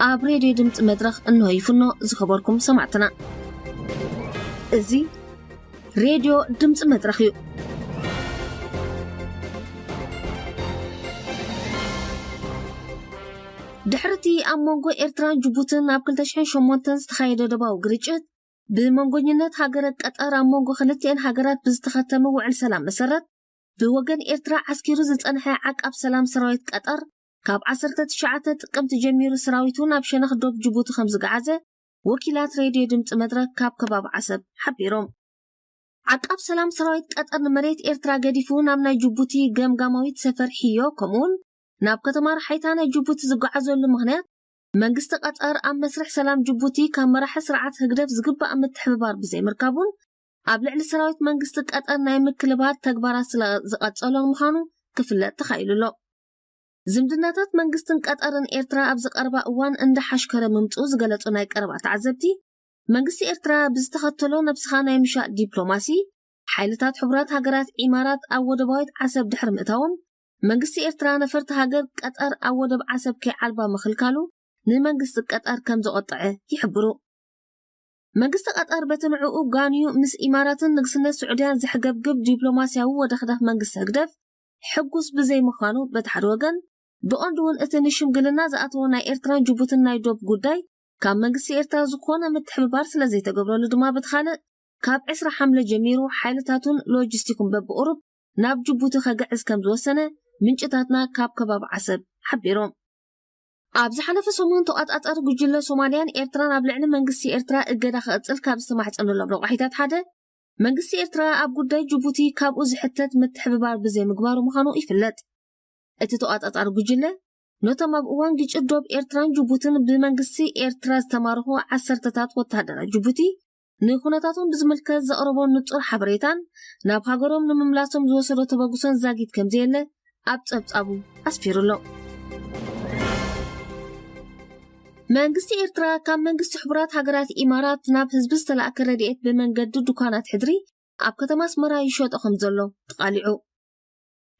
ኣብ ሬድዮ ድምፂ መድረኽ እንሆ ይፍኖ ዝኸበርኩም ሰማዕትና። እዚ ሬድዮ ድምፂ መድረኽ እዩ። ድሕርቲ ኣብ መንጎ ኤርትራን ጅቡትን ኣብ ክልተ ሽሕን ሸሞንተን ዝተኻየደ ደባዊ ግርጭት፣ ብመንጎኝነት ሃገረ ቀጠር ኣብ መንጎ ክልቲኤን ሃገራት ብዝተኸተመ ውዕል ሰላም መሰረት፣ ብወገን ኤርትራ ዓስኪሩ ዝጸንሐ ዓቃብ ሰላም ሰራዊት ቀጠር፣ ካብ ዓሰርተ ትሽዓተ ጥቅምቲ ጀሚሩ ሰራዊቱ ናብ ሸነኽ ዶብ ጅቡቲ ከም ዝገዓዘ ወኪላት ሬድዮ ድምፂ መድረኽ ካብ ከባቢ ዓሰብ ሓቢሮም። ዓቃብ ሰላም ሰራዊት ቀጠር ንመሬት ኤርትራ ገዲፉ ናብ ናይ ጅቡቲ ገምጋማዊት ሰፈር ሕዮ፣ ከምኡውን ናብ ከተማ ራሓይታ ናይ ጅቡቲ ዝጓዓዘሉ ምኽንያት፣ መንግስቲ ቀጠር ኣብ መስርሕ ሰላም ጅቡቲ ካብ መራሒ ስርዓት ህግደፍ ዝግባእ ምትሕብባር ብዘይምርካቡን ኣብ ልዕሊ ሰራዊት መንግስቲ ቀጠር ናይ ምክልባር ተግባራት ስለ ዝቐጸሎ ምዃኑ ክፍለጥ ተኻኢሉ ኣሎ። ዝምድናታት መንግስትን ቀጠርን ኤርትራ ኣብዚ ቀረባ እዋን እንዳሓሽከረ ምምጽኡ ዝገለጹ ናይ ቀረባ ተዓዘብቲ፣ መንግስቲ ኤርትራ ብዝተኸተሎ ነብስኻ ናይ ምሻጥ ዲፕሎማሲ፣ ሓይልታት ሕቡራት ሃገራት ኢማራት ኣብ ወደባዊት ዓሰብ ድሕሪ ምእታዎም፣ መንግስቲ ኤርትራ ነፈርቲ ሃገር ቀጠር ኣብ ወደብ ዓሰብ ከይዓልባ ምኽልካሉ ንመንግስቲ ቀጠር ከም ዘቖጠዐ ይሕብሩ። መንግስቲ ቀጠር በቲ ንዕኡ ጋንዩ ምስ ኢማራትን ንግስነት ስዑድያን ዘሕገብግብ ዲፕሎማስያዊ ወደኽዳፍ መንግስቲ ህግደፍ ሕጉስ ብዘይምዃኑ በቲ ሓደ ወገን፣ ብቐንዱ እውን እቲ ንሽምግልና ዝኣተወ ናይ ኤርትራን ጅቡትን ናይ ዶብ ጉዳይ ካብ መንግስቲ ኤርትራ ዝኾነ ምትሕብባር ስለ ዘይተገብረሉ ድማ፣ ብትኻልእ ካብ ዕስራ ሓምለ ጀሚሩ ሓይልታቱን ሎጂስቲኩን በብቑሩብ ናብ ጅቡቲ ከግዕዝ ከም ዝወሰነ ምንጭታትና ካብ ከባቢ ዓሰብ ሓቢሮም። ኣብ ዝሓለፈ ሰሙን ተቋጻጻሪ ጉጅለ ሶማልያን ኤርትራን ኣብ ልዕሊ መንግስቲ ኤርትራ እገዳ ክቕጽል ካብ ዝተማሕጸነሎም ረቋሒታት ሓደ፣ መንግስቲ ኤርትራ ኣብ ጉዳይ ጅቡቲ ካብኡ ዝሕተት ምትሕብባር ብዘይምግባሩ ምዃኑ ይፍለጥ። እቲ ተቋጻጻሪ ጉጅለ፣ ነቶም ኣብ እዋን ግጭት ዶብ ኤርትራን ጅቡትን ብመንግስቲ ኤርትራ ዝተማረኹ ዓሰርተታት ወተሃደራት ጅቡቲ ንኩነታቶም ብዝምልከት ዘቕረቦ ንጹር ሓበሬታን ናብ ሃገሮም ንምምላሶም ዝወሰዶ ተበግሶን ዛጊት ከም ዘየለ ኣብ ጸብጻቡ ኣስፊሩ ኣሎ። መንግስቲ ኤርትራ ካብ መንግስቲ ሕቡራት ሃገራት ኢማራት ናብ ህዝቢ ዝተላእከ ረድኤት ብመንገዲ ድኳናት ሕድሪ ኣብ ከተማ ኣስመራ ይሸጦ ከም ዘሎ ተቓሊዑ።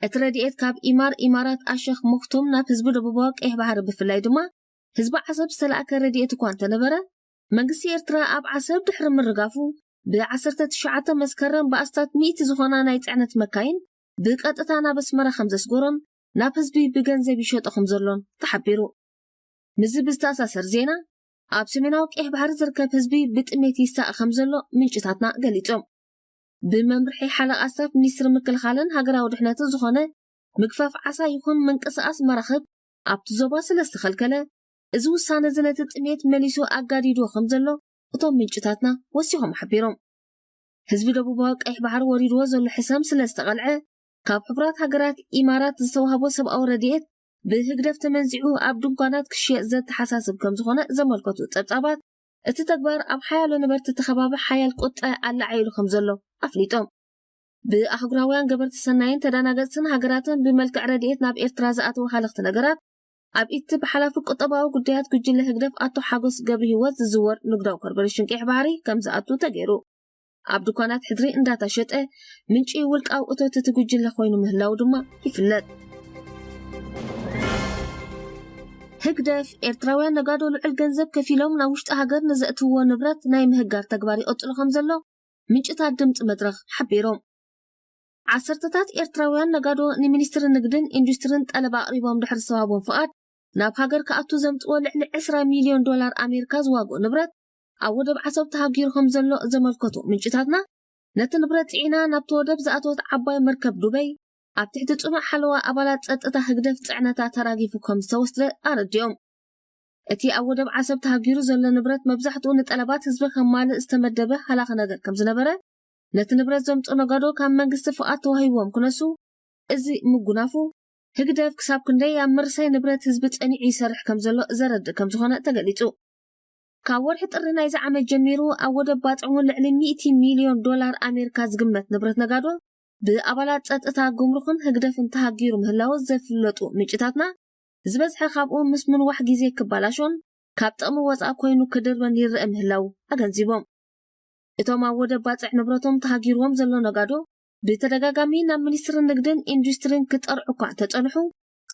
እቲ ረድኤት ካብ ኢማር ኢማራት ኣሸኽ ሙክቱም ናብ ህዝቢ ደቡባዊ ቀይሕ ባሕሪ፣ ብፍላይ ድማ ህዝቢ ዓሰብ ዝተላእከ ረድኤት እኳ እንተነበረ፣ መንግስቲ ኤርትራ ኣብ ዓሰብ ድሕሪ ምርጋፉ፣ ብ ዓሰርተ ትሽዓተ መስከረም ብኣስታት ሚእቲ ዝኾና ናይ ጽዕነት መካይን ብቀጥታ ናብ ኣስመራ ከም ዘስገሮን ናብ ህዝቢ ብገንዘብ ይሸጦ ከም ዘሎን ተሓቢሩ። ምስዚ ብዝተኣሳሰር ዜና፣ ኣብ ሰሜናዊ ቀይሕ ባሕሪ ዝርከብ ህዝቢ ብጥሜት ይሳቐ ከም ዘሎ ምንጭታትና ገሊጾም። ብመምርሒ ሓለቓ ስታፍ ሚኒስትሪ ምክልኻልን ሃገራዊ ድሕነትን ዝኾነ፣ ምግፋፍ ዓሳ ይኹን ምንቅስቓስ መራኽብ ኣብቲ ዞባ ስለ ዝተኸልከለ፣ እዚ ውሳነ እዚ ነቲ ጥሜት መሊሱ ኣጋዲድዎ ከም ዘሎ እቶም ምንጭታትና ወሲኾም ሓቢሮም። ህዝቢ ደቡባዊ ቀይሕ ባሕሪ ወሪድዎ ዘሎ ሕሰም ስለ ዝተቐልዐ፣ ካብ ሕቡራት ሃገራት ኢማራት ዝተዋህቦ ሰብኣዊ ረድኤት ብህግደፍ ተመንዚዑ ኣብ ድንኳናት ክሽየጥ ዘተሓሳስብ ከም ዝኾነ ዘመልከቱ ጸብጻባት፣ እቲ ተግባር ኣብ ሓያሎ ነበርቲ እቲ ከባቢ ሓያል ቁጠ ኣለዓዒሉ ከም ዘሎ ኣፍሊጦም። ብኣህጉራውያን ገበርቲ ሰናይን ተዳናገጽትን ሃገራትን ብመልክዕ ረድኤት ናብ ኤርትራ ዝኣተወ ሃለኽቲ ነገራት፣ ኣብ ኢቲ ብሓላፊ ቁጠባዊ ጉዳያት ጉጅለ ህግደፍ ኣቶ ሓጎስ ገብረ ህይወት ዝዝወር ንግዳዊ ኮርፖሬሽን ቀይሕ ባሕሪ ከም ዝኣቱ ተገይሩ። ኣብ ድኳናት ሕድሪ እንዳታሸጠ ምንጪ ውልቃዊ እቶት እቲ ጉጅለ ኮይኑ ምህላው ድማ ይፍለጥ። ህግደፍ፣ ኤርትራውያን ነጋዶ ልዑል ገንዘብ ከፊሎም ናብ ውሽጢ ሃገር ንዘእትውዎ ንብረት ናይ ምህጋር ተግባር ይቕጽሎ ከም ዘሎ ምንጭታት ድምጺ መድረኽ ሓቢሮም። ዓሰርተታት ኤርትራውያን ነጋዶ ንሚኒስትሪ ንግድን ኢንዱስትሪን ጠለብ ኣቕሪቦም ድሕሪ ዝተዋህቦም ፍቓድ፣ ናብ ሃገር ክኣቱ ዘምጽዎ ልዕሊ ዕስራ ሚልዮን ዶላር ኣሜሪካ ዝዋግኦ ንብረት ኣብ ወደብ ዓሰብ ተሃጊሩ ከም ዘሎ ዘመልከቱ ምንጭታትና፣ ነቲ ንብረት ጽዒና ናብቲ ወደብ ዝኣተወት ዓባይ መርከብ ዱበይ፣ ኣብ ትሕቲ ጽኑዕ ሓለዋ ኣባላት ጸጥታ ህግደፍ ጽዕነታ ተራጊፉ ከም ዝተወስደ ኣረዲኦም። እቲ ኣብ ወደብ ዓሰብ ተሃጊሩ ዘሎ ንብረት መብዛሕትኡ ንጠለባት ህዝቢ ከማልእ ዝተመደበ ሃላኺ ነገር ከም ዝነበረ፣ ነቲ ንብረት ዘምጽኡ ነጋዶ ካብ መንግስቲ ፍቓድ ተዋሂብዎም ክነሱ፣ እዚ ምጉናፉ፣ ህግደፍ ክሳብ ክንደይ ኣብ ምርሳይ ንብረት ህዝቢ ጸኒዑ ይሰርሕ ከም ዘሎ ዘረድእ ከም ዝኾነ ተገሊጹ። ካብ ወርሒ ጥሪ ናይዚ ዓመት ጀሚሩ፣ ኣብ ወደብ ባጽዕ እውን ልዕሊ ሚእቲ ሚልዮን ዶላር ኣሜሪካ ዝግመት ንብረት ነጋዶ ብኣባላት ጸጥታ፣ ጉምሩኽን ህግደፍን ተሃጊሩ ምህላዉ ዘፍለጡ ምንጭታትና፣ ዝበዝሐ ካብኡ ምስ ምንዋሕ ግዜ ክባላሾን ካብ ጥቕሚ ወጻኢ ኮይኑ ክድርበን ይረአ ምህላዉ ኣገንዚቦም። እቶም ኣብ ወደብ ባጽዕ ንብረቶም ተሃጊርዎም ዘሎ ነጋዶ፣ ብተደጋጋሚ ናብ ሚኒስትሪ ንግድን ኢንዱስትሪን ክጠርዑ እኳ እንተጸንሑ፣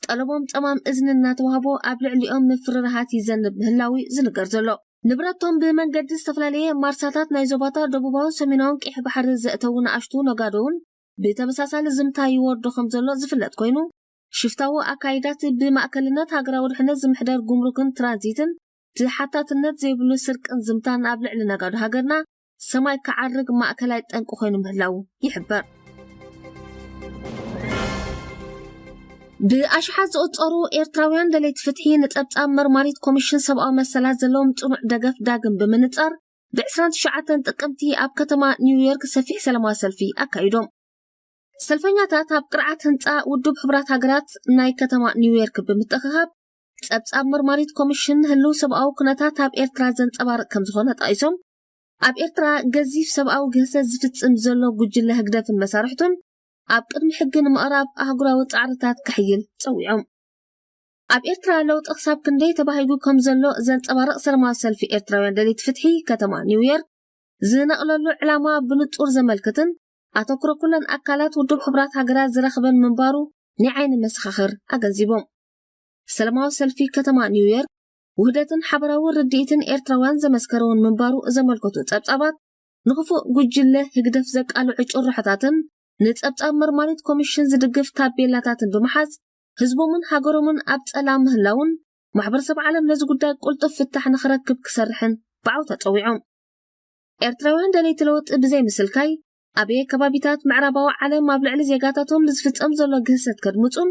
ጠለቦም ጸማም እዝኒ እናተዋህቦ ኣብ ልዕሊኦም ምፍርራሃት ይዘንብ ምህላዉ እዩ ዝንገር ዘሎ። ንብረቶም ብመንገዲ ዝተፈላለየ ማርሳታት ናይ ዞባታት ደቡባውን ሰሜናውን ቀይሕ ባሕሪ ዘእተዉ ንኣሽቱ ነጋዶ እውን ብተመሳሳሊ ዝምታ ይወርዶ ከም ዘሎ ዝፍለጥ ኮይኑ፣ ሽፍታዊ ኣካይዳት ብማእከልነት ሃገራዊ ድሕነት ዝምሕደር ጉምሩክን ትራንዚትን፣ ተሓታትነት ዘይብሉ ስርቅን ዝምታን ኣብ ልዕሊ ነጋዶ ሃገርና ሰማይ ክዓርግ ማእከላይ ጠንቂ ኮይኑ ምህላዉ ይሕበር። ብኣሽሓት ዝቑጸሩ ኤርትራውያን ደለይቲ ፍትሒ፣ ንጸብጻብ መርማሪት ኮሚሽን ሰብኣዊ መሰላት ዘለዎም ጽኑዕ ደገፍ ዳግም ብምንጻር፣ ብ ዕስራን ትሽዓተን ጥቅምቲ ኣብ ከተማ ኒውዮርክ ሰፊሕ ሰላማዊ ሰልፊ ኣካይዶም። ሰልፈኛታት ኣብ ቅርዓት ህንጻ ውድብ ሕቡራት ሃገራት ናይ ከተማ ኒውዮርክ ብምትእኽኻብ፣ ጸብጻብ መርማሪት ኮሚሽን ህልው ሰብኣዊ ኩነታት ኣብ ኤርትራ ዘንጸባርቕ ከም ዝኾነ ጠቒሶም፣ ኣብ ኤርትራ ገዚፍ ሰብኣዊ ግህሰት ዝፍጽም ዘሎ ጉጅለ ህግደፍን መሳርሕቱን ኣብ ቅድሚ ሕጊ ንምቕራብ ኣህጉራዊ ጻዕርታት ከሕይል ጸዊዖም። ኣብ ኤርትራ ለውጢ ክሳብ ክንደይ ተባሂጉ ከም ዘሎ ዘንጸባርቕ ሰላማዊ ሰልፊ ኤርትራውያን ደለይቲ ፍትሒ ከተማ ኒውዮርክ ዝነቕለሉ ዕላማ ብንጹር ዘመልክትን፣ ኣተኩሮ ኩለን ኣካላት ውድብ ሕቡራት ሃገራት ዝረኽበን ምንባሩ ናይ ዓይኒ መሰኻኽር ኣገንዚቦም። ሰላማዊ ሰልፊ ከተማ ኒውዮርክ ውህደትን ሓበራዊ ርድኢትን ኤርትራውያን ዘመስከረውን ምንባሩ ዘመልከቱ ጸብጻባት፣ ንኽፉእ ጉጅለ ህግደፍ ዘቃልዑ ጭርሖታትን ንጸብጻብ መርማሪት ኮሚሽን ዝድግፍ ታቤላታትን ብምሓዝ፣ ህዝቦምን ሃገሮምን ኣብ ጸላም ምህላውን ማሕበረሰብ ዓለም ነዚ ጉዳይ ቁልጡፍ ፍታሕ ንኽረክብ ክሰርሕን ብዓውታ ጸዊዖም። ኤርትራውያን ደለይቲ ለውጢ ብዘይ ምስልካይ፣ ኣበየ ከባቢታት ምዕራባዊ ዓለም ኣብ ልዕሊ ዜጋታቶም ንዝፍጸም ዘሎ ግህሰት ከድምጹን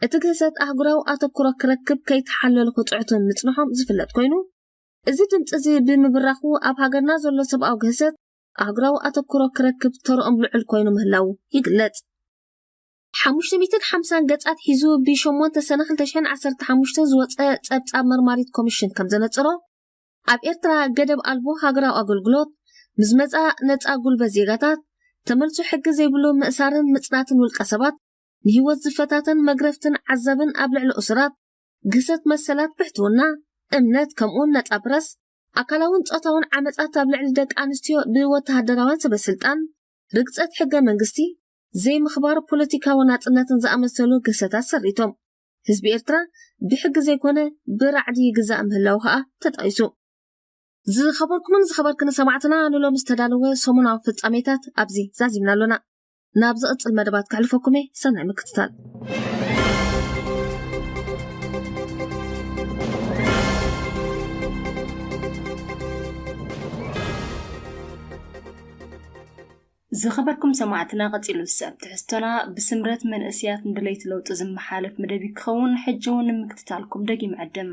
እቲ ግህሰት ኣህጉራዊ ኣተኩሮ ክረክብ ከይተሓለሉ ክጽዕቱን ምጽንሖም ዝፍለጥ ኮይኑ፣ እዚ ድምጺ እዚ ብምብራኹ ኣብ ሃገርና ዘሎ ሰብኣዊ ግህሰት ኣህጉራዊ ኣተኩሮ ክረክብ ተርኦም ልዑል ኮይኑ ምህላዉ ይግለጽ። ሓሙሽተ ሚእትን ሓምሳን ገጻት ሒዙ ብ ሸሞንተ ሰነ ክልተ ሽሕን ዓሰርተ ሓሙሽተን ዝወጸ ጸብጻብ መርማሪት ኮሚሽን ከም ዘነጽሮ፣ ኣብ ኤርትራ ገደብ ኣልቦ ሃገራዊ ኣገልግሎት ምስ መጻ ነጻ ጉልበት ዜጋታት፣ ተመልሶ ሕጊ ዘይብሉ ምእሳርን ምጽናትን ውልቀ ሰባት፣ ንህይወት ዝፈታተን መግረፍትን ዓዛብን ኣብ ልዕሊ እሱራት፣ ግህሰት መሰላት ብሕትውና፣ እምነት ከምኡውን ነጻ ፕረስ፣ ኣካላውን ጾታውን ዓመጻት ኣብ ልዕሊ ደቂ ኣንስትዮ ብወተሃደራውያን ሰበ ስልጣን፣ ርግጸት ሕገ መንግስቲ፣ ዘይምኽባር ፖለቲካዊ ናጽነትን ዝኣመሰሉ ግህሰታት ሰሪቶም ህዝቢ ኤርትራ ብሕጊ ዘይኮነ ብራዕዲ ይግዛእ ምህላዉ ከኣ ተጠቒሱ። ዝኸበርኩምን ዝኸበርክን ሰማዕትና ንሎሚ ዝተዳለወ ሰሙናዊ ፍጻሜታት ኣብዚ ዛዚምና ኣሎና። ናብ ዝቕጽል መደባት ከሕልፈኩም እየ። ሰናይ ምክትታል። ዝኸበርኩም ሰማዕትና፣ ቀጺሉ ዝስዕብ ትሕዝቶና ብስምረት መንእስያት ንደለይቲ ለውጢ ዝመሓለፍ መደብ ክኸውን፣ ሕጂ እውን ንምክትታልኩም ደጊም ዕድም።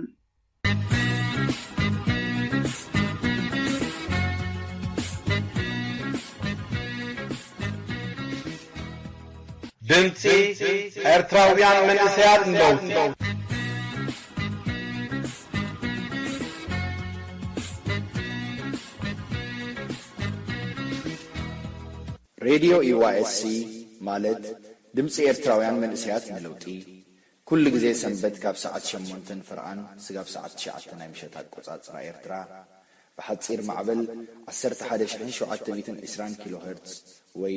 ድምጺ ኤርትራውያን መንእሰያት ንለውጢ። ሬድዮ ኢዋኤስሲ ማለት ድምጺ ኤርትራውያን መንእሰያት ንለውጢ፣ ኩሉ ግዜ ሰንበት ካብ ሰዓት ሸሞንተ ንፍርቓን ስጋብ ሰዓት ትሽዓተ ናይ ምሸት ኣቆጻጽራ ኤርትራ፣ ብሓጺር ማዕበል ዓሰርተ ሓደ ሽሕን ሸውዓተ ሚእትን ዕስራን ኪሎ ሄርትዝ ወይ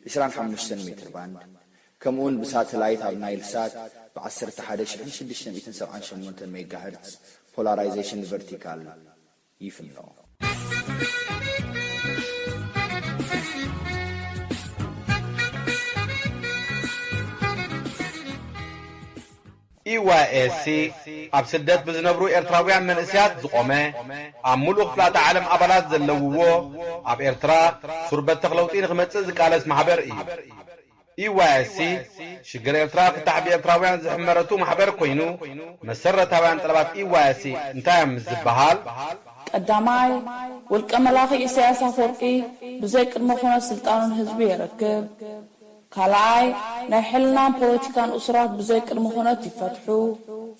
ዕስራን ሓሙሽተን ሜትር ባንድ፣ ከምኡውን ብሳተላይት ኣብ ናይል ሳት ብ ዓሰርተ ሓደ ሽሕን ሽዱሽተ ሚእትን ሰብዓን ሸሞንተን ሜጋ ሄርትዝ ፖላራይዜሽን ቨርቲካል ይፍኖ። ኢዋይኤስሲ ኣብ ስደት ብዝነብሩ ኤርትራውያን መንእስያት ዝቖመ፣ ኣብ ምሉእ ክፍላተ ዓለም ኣባላት ዘለውዎ፣ ኣብ ኤርትራ ሱር በተኽ ለውጢ ንኽመጽእ ዝቃለስ ማሕበር እዩ። ኢዋይኤስሲ ሽግር ኤርትራ ፍታሕ ብኤርትራውያን ዝሕመረቱ ማሕበር ኮይኑ፣ መሰረታውያን ጠለባት ኢዋይኤስሲ እንታይ እዮም ምስ ዝበሃል፣ ቀዳማይ፣ ውልቀ መላኺ ኢሳያስ ኣፈወርቂ ብዘይ ቅድመ ኩነት ስልጣኑ ንህዝቢ የረክብ። ካልኣይ፣ ናይ ሕልናን ፖለቲካን እሱራት ብዘይ ቅድመ ኩነት ይፈትሑ።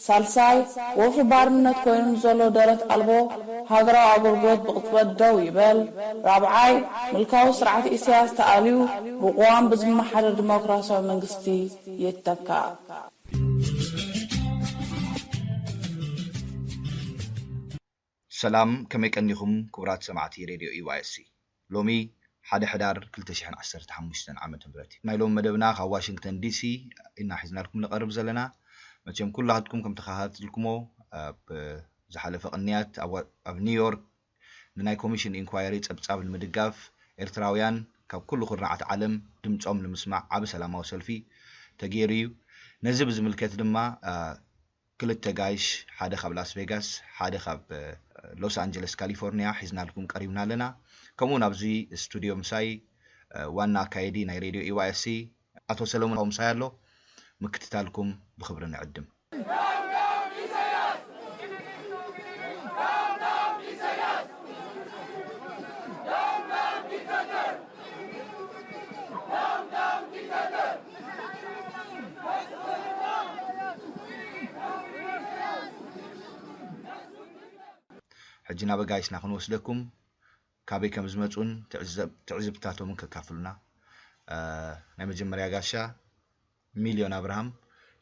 ሳልሳይ፣ ወፍሪ ባርነት ኮይኑ ንዘሎ ደረት ኣልቦ ሃገራዊ ኣገልግሎት ብቕጽበት ደው ይበል። ራብዓይ፣ ምልካዊ ስርዓት ኢሳያስ ተኣልዩ ብቅዋም ብዝመሓደር ዲሞክራሲያዊ መንግስቲ ይተካእ። ሰላም፣ ከመይ ቀኒኹም ክቡራት ሰማዕቲ ሬድዮ ኢዋኤስሲ? ሎሚ ሓደ ሕዳር ክልተ ሽሕን ዓሰርተ ሓሙሽተን ዓመተ ምህረት እዩ። ናይ ሎሚ መደብና ካብ ዋሽንግተን ዲሲ ኢና ሒዝናልኩም ንቐርብ ዘለና። መቸም ኩላትኩም ከም ተኸታተልኩሞ ኣብ ዝሓለፈ ቅንያት ኣብ ኒውዮርክ ንናይ ኮሚሽን ኢንኳየሪ ጸብጻብ ንምድጋፍ ኤርትራውያን ካብ ኩሉ ኩርናዓት ዓለም ድምጾም ንምስማዕ ዓቢ ሰላማዊ ሰልፊ ተገይሩ እዩ። ነዚ ብዝምልከት ድማ ክልተ ጋይሽ፣ ሓደ ካብ ላስ ቬጋስ፣ ሓደ ካብ ሎስ ኣንጀለስ ካሊፎርኒያ ሒዝናልኩም ቀሪብና ኣለና። ከምኡ እውን ኣብዚ ስቱድዮ ምሳይ ዋና ኣካየዲ ናይ ሬድዮ ኢዋይኤስሲ ኣቶ ሰለሙን ምሳይ ኣሎ። ምክትታልኩም ብኽብሪ ንዕድም። ሕጂ ናብ ኣጋይሽና ክንወስደኩም ካበይ ከም ዝመፁን ትዕዝብታቶምን ከካፍሉና። ናይ መጀመርያ ጋሻ ሚልዮን ኣብርሃም፣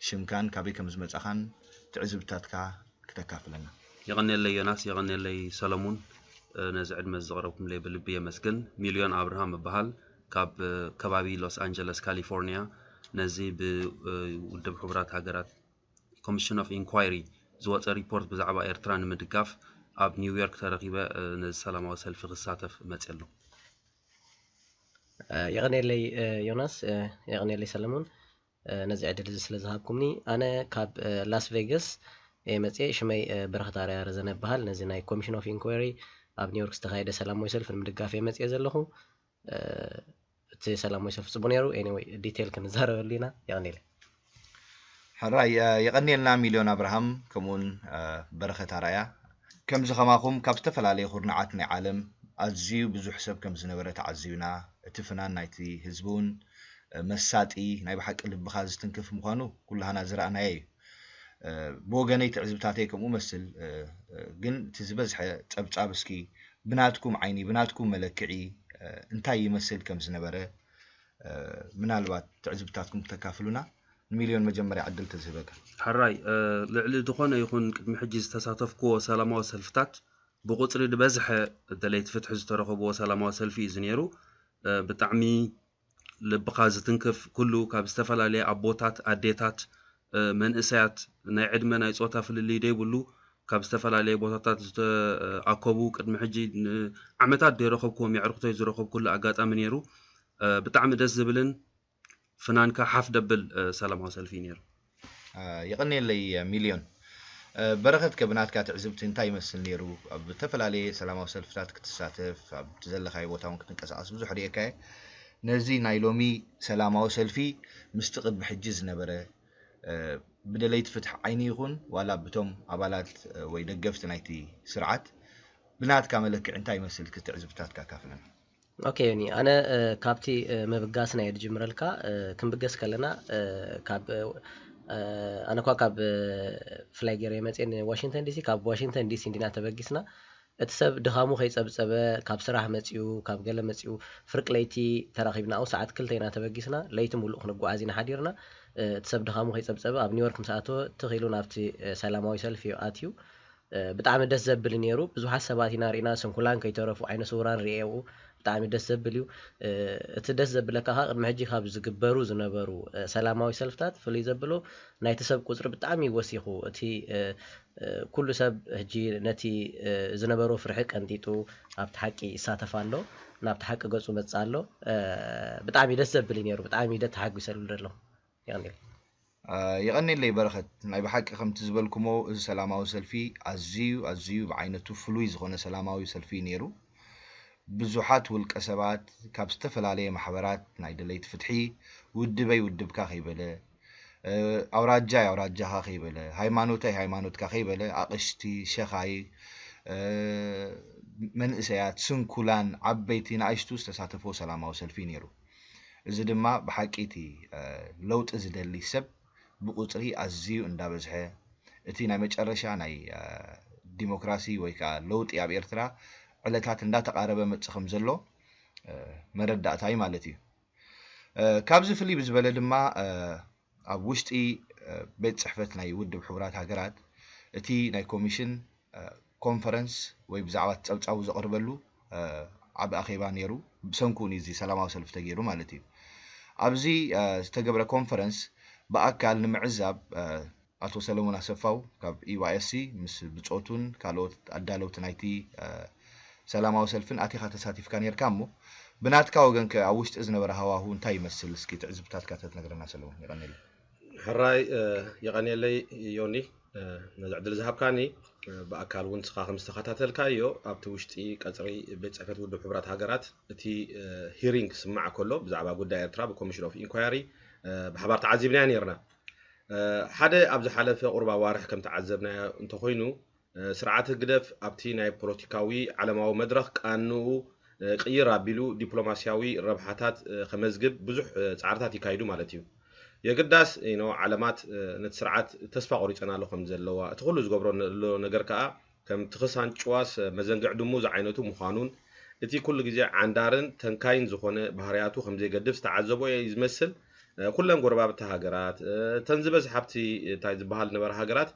ሽምካን ካበይ ከም ዝመፃኻን ትዕዝብታትካ ክተካፍለና። የቐንየለይ ዮናስ፣ የቐንየለይ ሰለሙን፣ ነዚ ዕድመ ዘቕረብኩምለይ ብልቢ የመስግን። ሚልዮን ኣብርሃም እበሃል፣ ካብ ከባቢ ሎስ ኣንጀለስ ካሊፎርኒያ። ነዚ ብውድብ ሕቡራት ሃገራት ኮሚሽን ኦፍ ኢንኳይሪ ዝወፀ ሪፖርት ብዛዕባ ኤርትራ ንምድጋፍ ኣብ ኒውዮርክ ተረኺበ ነዚ ሰላማዊ ሰልፊ ክሳተፍ መፅየ ኣለኹ። የቐንየለይ ዮናስ፣ የቐንየለይ ሰለሙን፣ ነዚ ዕድል እዚ ስለ ዝሃብኩምኒ። ኣነ ካብ ላስ ቬጋስ እየ መፅየ። ሽመይ በረኸት ኣርኣያ ረዘነ እበሃል። ነዚ ናይ ኮሚሽን ኦፍ ኢንኳሪ ኣብ ኒውዮርክ ዝተኻየደ ሰላማዊ ሰልፊ ንምድጋፍ እየ መፅየ ዘለኹ። እቲ ሰላማዊ ሰልፊ ፅቡቅ ነይሩ። Anyway, ዲቴል ክንዛረበሉ ኢና። የቐኒለ። ሕራይ። የቐኒልና ሚልዮን ኣብርሃም፣ ከምኡውን በረኸት ኣርኣያ። ከምዚ ከማኹም ካብ ዝተፈላለየ ኩርናዓት ናይ ዓለም ኣዝዩ ብዙሕ ሰብ ከም ዝነበረ ተዓዚብና። እቲ ፍናን ናይቲ ህዝቢ እውን መሳጢ፣ ናይ ብሓቂ ልብኻ ዝትንክፍ ምዃኑ ኩላህና ዝረኣናዮ እዩ። ብወገነይ ትዕዝብታተይ ከምኡ መስል። ግን እቲ ዝበዝሐ ጸብጻብ እስኪ ብናትኩም ዓይኒ፣ ብናትኩም መለክዒ እንታይ ይመስል ከም ዝነበረ ምናልባት ትዕዝብታትኩም ክተካፍሉና ንሚልዮን መጀመርያ ዕድል ተዝህበካ። ሕራይ። ልዕሊ ዝኾነ ይኹን ቅድሚ ሕጂ ዝተሳተፍክዎ ሰላማዊ ሰልፍታት ብቁፅሪ ዝበዝሐ ደለይቲ ፍትሒ ዝተረኸብዎ ሰላማዊ ሰልፊ እዩ ዝነይሩ። ብጣዕሚ ልብኻ ዝትንክፍ፣ ኩሉ ካብ ዝተፈላለየ ኣቦታት፣ ኣዴታት፣ መንእሰያት፣ ናይ ዕድመ ናይ ፆታ ፍልልይ ዘይብሉ ካብ ዝተፈላለየ ቦታታት ዝተኣከቡ ቅድሚ ሕጂ ንዓመታት ዘይረኸብክዎም የዕርክቶይ ዝረኸብኩሉ ኣጋጣሚ ነይሩ። ብጣዕሚ ደስ ዝብልን ፍናንካ ሓፍ ደብል ሰላማዊ ሰልፊ እዩ ነይሩ። የቐንየለይ ሚልዮን። በረኸት፣ ከብናትካ ትዕዝብቲ እንታይ ይመስል ነይሩ? ኣብ ዝተፈላለየ ሰላማዊ ሰልፍታት ክትሳተፍ፣ ኣብቲ ዘለኻዮ ቦታ እውን ክትንቀሳቐስ ብዙሕ ርእየካየ። ነዚ ናይ ሎሚ ሰላማዊ ሰልፊ ምስቲ ቅድሚ ሕጂ ዝነበረ ብደለይቲ ፍትሒ ዓይኒ ይኹን ዋላ ብቶም ኣባላት ወይ ደገፍቲ ናይቲ ስርዓት ብናትካ መለክዒ እንታይ ይመስል? ክትዕዝብታትካ ካፍለና። ኦኬ ዮኒ፣ ኣነ ካብቲ ምብጋስና እየ ዝጅምረልካ። ክንብገስ ከለና ካብ ኣነ እኳ ካብ ብፍላይ ገይረ መፅየ ንዋሽንግተን ዲሲ፣ ካብ ዋሽንግተን ዲሲ እንዲና ተበጊስና። እቲ ሰብ ድኻሙ ከይፀብፀበ፣ ካብ ስራሕ መፅዩ፣ ካብ ገለ መፅዩ፣ ፍርቂ ለይቲ ተራኺብና ኣብኡ ሰዓት ክልተ ኢና ተበጊስና። ለይቲ ሙሉእ ክንጓዓዝ ኢና ሓዲርና። እቲ ሰብ ድኻሙ ከይፀብፀበ ኣብ ኒውዮርክ ምስ ኣተወ ትኽ ኢሉ ናብቲ ሰላማዊ ሰልፊ እዩ ኣትዩ። ብጣዕሚ ደስ ዘብል ነይሩ። ብዙሓት ሰባት ኢና ርኢና፣ ስንኩላን ከይተረፉ፣ ዓይነ ስውራን ርእየ ኣብኡ። ብጣዕሚ ደስ ዘብል እዩ። እቲ ደስ ዘብለካ ከዓ ቅድሚ ሕጂ ካብ ዝግበሩ ዝነበሩ ሰላማዊ ሰልፍታት ፍልይ ዘብሎ ናይቲ ሰብ ቁፅሪ ብጣዕሚ እዩ ወሲኹ። እቲ ኩሉ ሰብ ሕጂ ነቲ ዝነበሮ ፍርሒ ቀንጢጡ ኣብቲ ሓቂ ይሳተፍ ኣሎ፣ ናብቲ ሓቂ ገፁ መፅእ ኣሎ። ብጣዕሚ ደስ ዘብል እዩ ነይሩ። ብጣዕሚ ደ ተሓጒሰሉ ዘለኹ። ይቐንየል። የቐንየለይ በረኸት። ናይ ብሓቂ ከምቲ ዝበልኩሞ እዚ ሰላማዊ ሰልፊ ኣዝዩ ኣዝዩ ብዓይነቱ ፍሉይ ዝኾነ ሰላማዊ ሰልፊ እዩ ነይሩ። ብዙሓት ውልቀ ሰባት ካብ ዝተፈላለየ ማሕበራት ናይ ደለይቲ ፍትሒ፣ ውድበይ ውድብካ ከይበለ፣ ኣውራጃይ ኣውራጃኻ ከይበለ፣ ሃይማኖተይ ሃይማኖትካ ከይበለ፣ ኣቕሽቲ፣ ሸኻይ፣ መንእሰያት፣ ስንኩላን፣ ዓበይቲ፣ ንኣሽቱ ዝተሳተፍዎ ሰላማዊ ሰልፊ እዩ ነይሩ። እዚ ድማ ብሓቂ እቲ ለውጢ ዝደሊ ሰብ ብቁፅሪ ኣዝዩ እንዳበዝሐ፣ እቲ ናይ መጨረሻ ናይ ዲሞክራሲ ወይ ከዓ ለውጢ ኣብ ኤርትራ ዕለታት እንዳተቃረበ መጽእ ከም ዘሎ መረዳእታ እዩ ማለት እዩ። ካብዚ ፍልይ ብዝበለ ድማ ኣብ ውሽጢ ቤት ጽሕፈት ናይ ውድብ ሕቡራት ሃገራት እቲ ናይ ኮሚሽን ኮንፈረንስ ወይ ብዛዕባ እቲ ጸብጻቡ ዘቕርበሉ ዓቢ ኣኼባ ነይሩ። ብሰንኩ እውን እዚ ሰላማዊ ሰልፊ ተገይሩ ማለት እዩ። ኣብዚ ዝተገብረ ኮንፈረንስ ብኣካል ንምዕዛብ ኣቶ ሰለሞን ኣሰፋው ካብ ኢዋኤስሲ ምስ ብጾቱን ካልኦት ኣዳለውቲ ናይቲ ሰላማዊ ሰልፍን ኣቲኻ ተሳቲፍካ ነርካ። እሞ ብናትካ ወገን ከ ኣብ ውሽጢ ዝነበረ ሃዋሁ እንታይ ይመስል? እስኪ ትዕዝብታትካ ተትነግረና ሰለሞን። የቐንየለይ። ሕራይ የቐንየለይ ዮኒ፣ ነዚ ዕድል ዝሃብካኒ። ብኣካል እውን ንስኻ ከም ዝተኸታተልካዮ ኣብቲ ውሽጢ ቀፅሪ ቤት ፅሕፈት ውድብ ሕቡራት ሃገራት እቲ ሂሪንግ ክስማዕ ከሎ ብዛዕባ ጉዳይ ኤርትራ ብኮሚሽን ኦፍ ኢንኳሪ ብሓባር ተዓዚብናዮ ነርና። ሓደ ኣብ ዝሓለፈ ቁሩብ ኣዋርሕ ከም ተዓዘብናዮ እንተኾይኑ፣ ስርዓት ህግደፍ ኣብቲ ናይ ፖለቲካዊ ዓለማዊ መድረኽ ቃንኡ ቅይር ኣቢሉ ዲፕሎማስያዊ ረብሓታት ከመዝግብ ብዙሕ ፃዕርታት ይካይዱ ማለት እዩ። የግዳስ ኢኖ ዓለማት ነቲ ስርዓት ተስፋ ቆሪፀናሉ ከም ዘለዋ፣ እቲ ኩሉ ዝገብሮ ዘሎ ነገር ከዓ ከም ትኽሳን ጭዋስ መዘንግዕ ድሙ ዝዓይነቱ ምዃኑን፣ እቲ ኩሉ ግዜ ዓንዳርን ተንካይን ዝኾነ ባህርያቱ ከም ዘይገድፍ ዝተዓዘቦ እዩ ዝመስል። ኩለን ጎረባብቲ ሃገራት፣ እተን ዝበዝሓ ኣብቲ እንታይ ዝበሃል ዝነበራ ሃገራት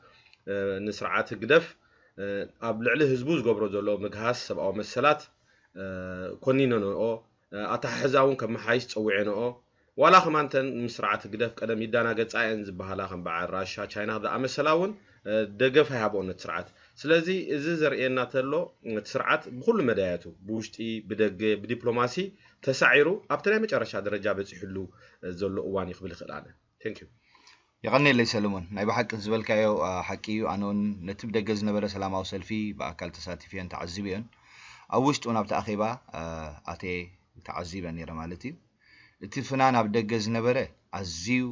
ንስርዓት ህግደፍ ኣብ ልዕሊ ህዝቡ ዝገብሮ ዘሎ ምግሃስ ሰብኣዊ መሰላት ኮኒነንኦ፣ ኣተሓሕዛ እውን ከመሓይሽ ፀዊዐንኦ። ዋላ ከማን እተን ምስ ስርዓት ህግደፍ ቀደም ይዳናገፃ እየን ዝበሃላ ከም በዓል ራሻ፣ ቻይና ዝኣመሰላ እውን ደገፍ ኣይሃብኦን ነቲ ስርዓት። ስለዚ እዚ ዘርእየና ተሎ እቲ ስርዓት ብኩሉ መዳያቱ ብውሽጢ ብደገ ብዲፕሎማሲ ተሳዒሩ ኣብቲ ናይ መጨረሻ ደረጃ በፂሕሉ ዘሎ እዋን እዩ ክብል ይኽእል ኣነ። Thank you። የቐኔለይ ሰለሞን፣ ናይ ብሓቂ ዝበልካዮ ሓቂ እዩ። ኣነ እውን ነቲ ብደገ ዝነበረ ሰላማዊ ሰልፊ ብኣካል ተሳቲፈዮን ተዓዚበዮን። ኣብ ውሽጡ እውን ኣብቲ ኣኼባ ኣትየ ተዓዚበ ነይረ ማለት እዩ። እቲ ፍናን ኣብ ደገ ዝነበረ ኣዝዩ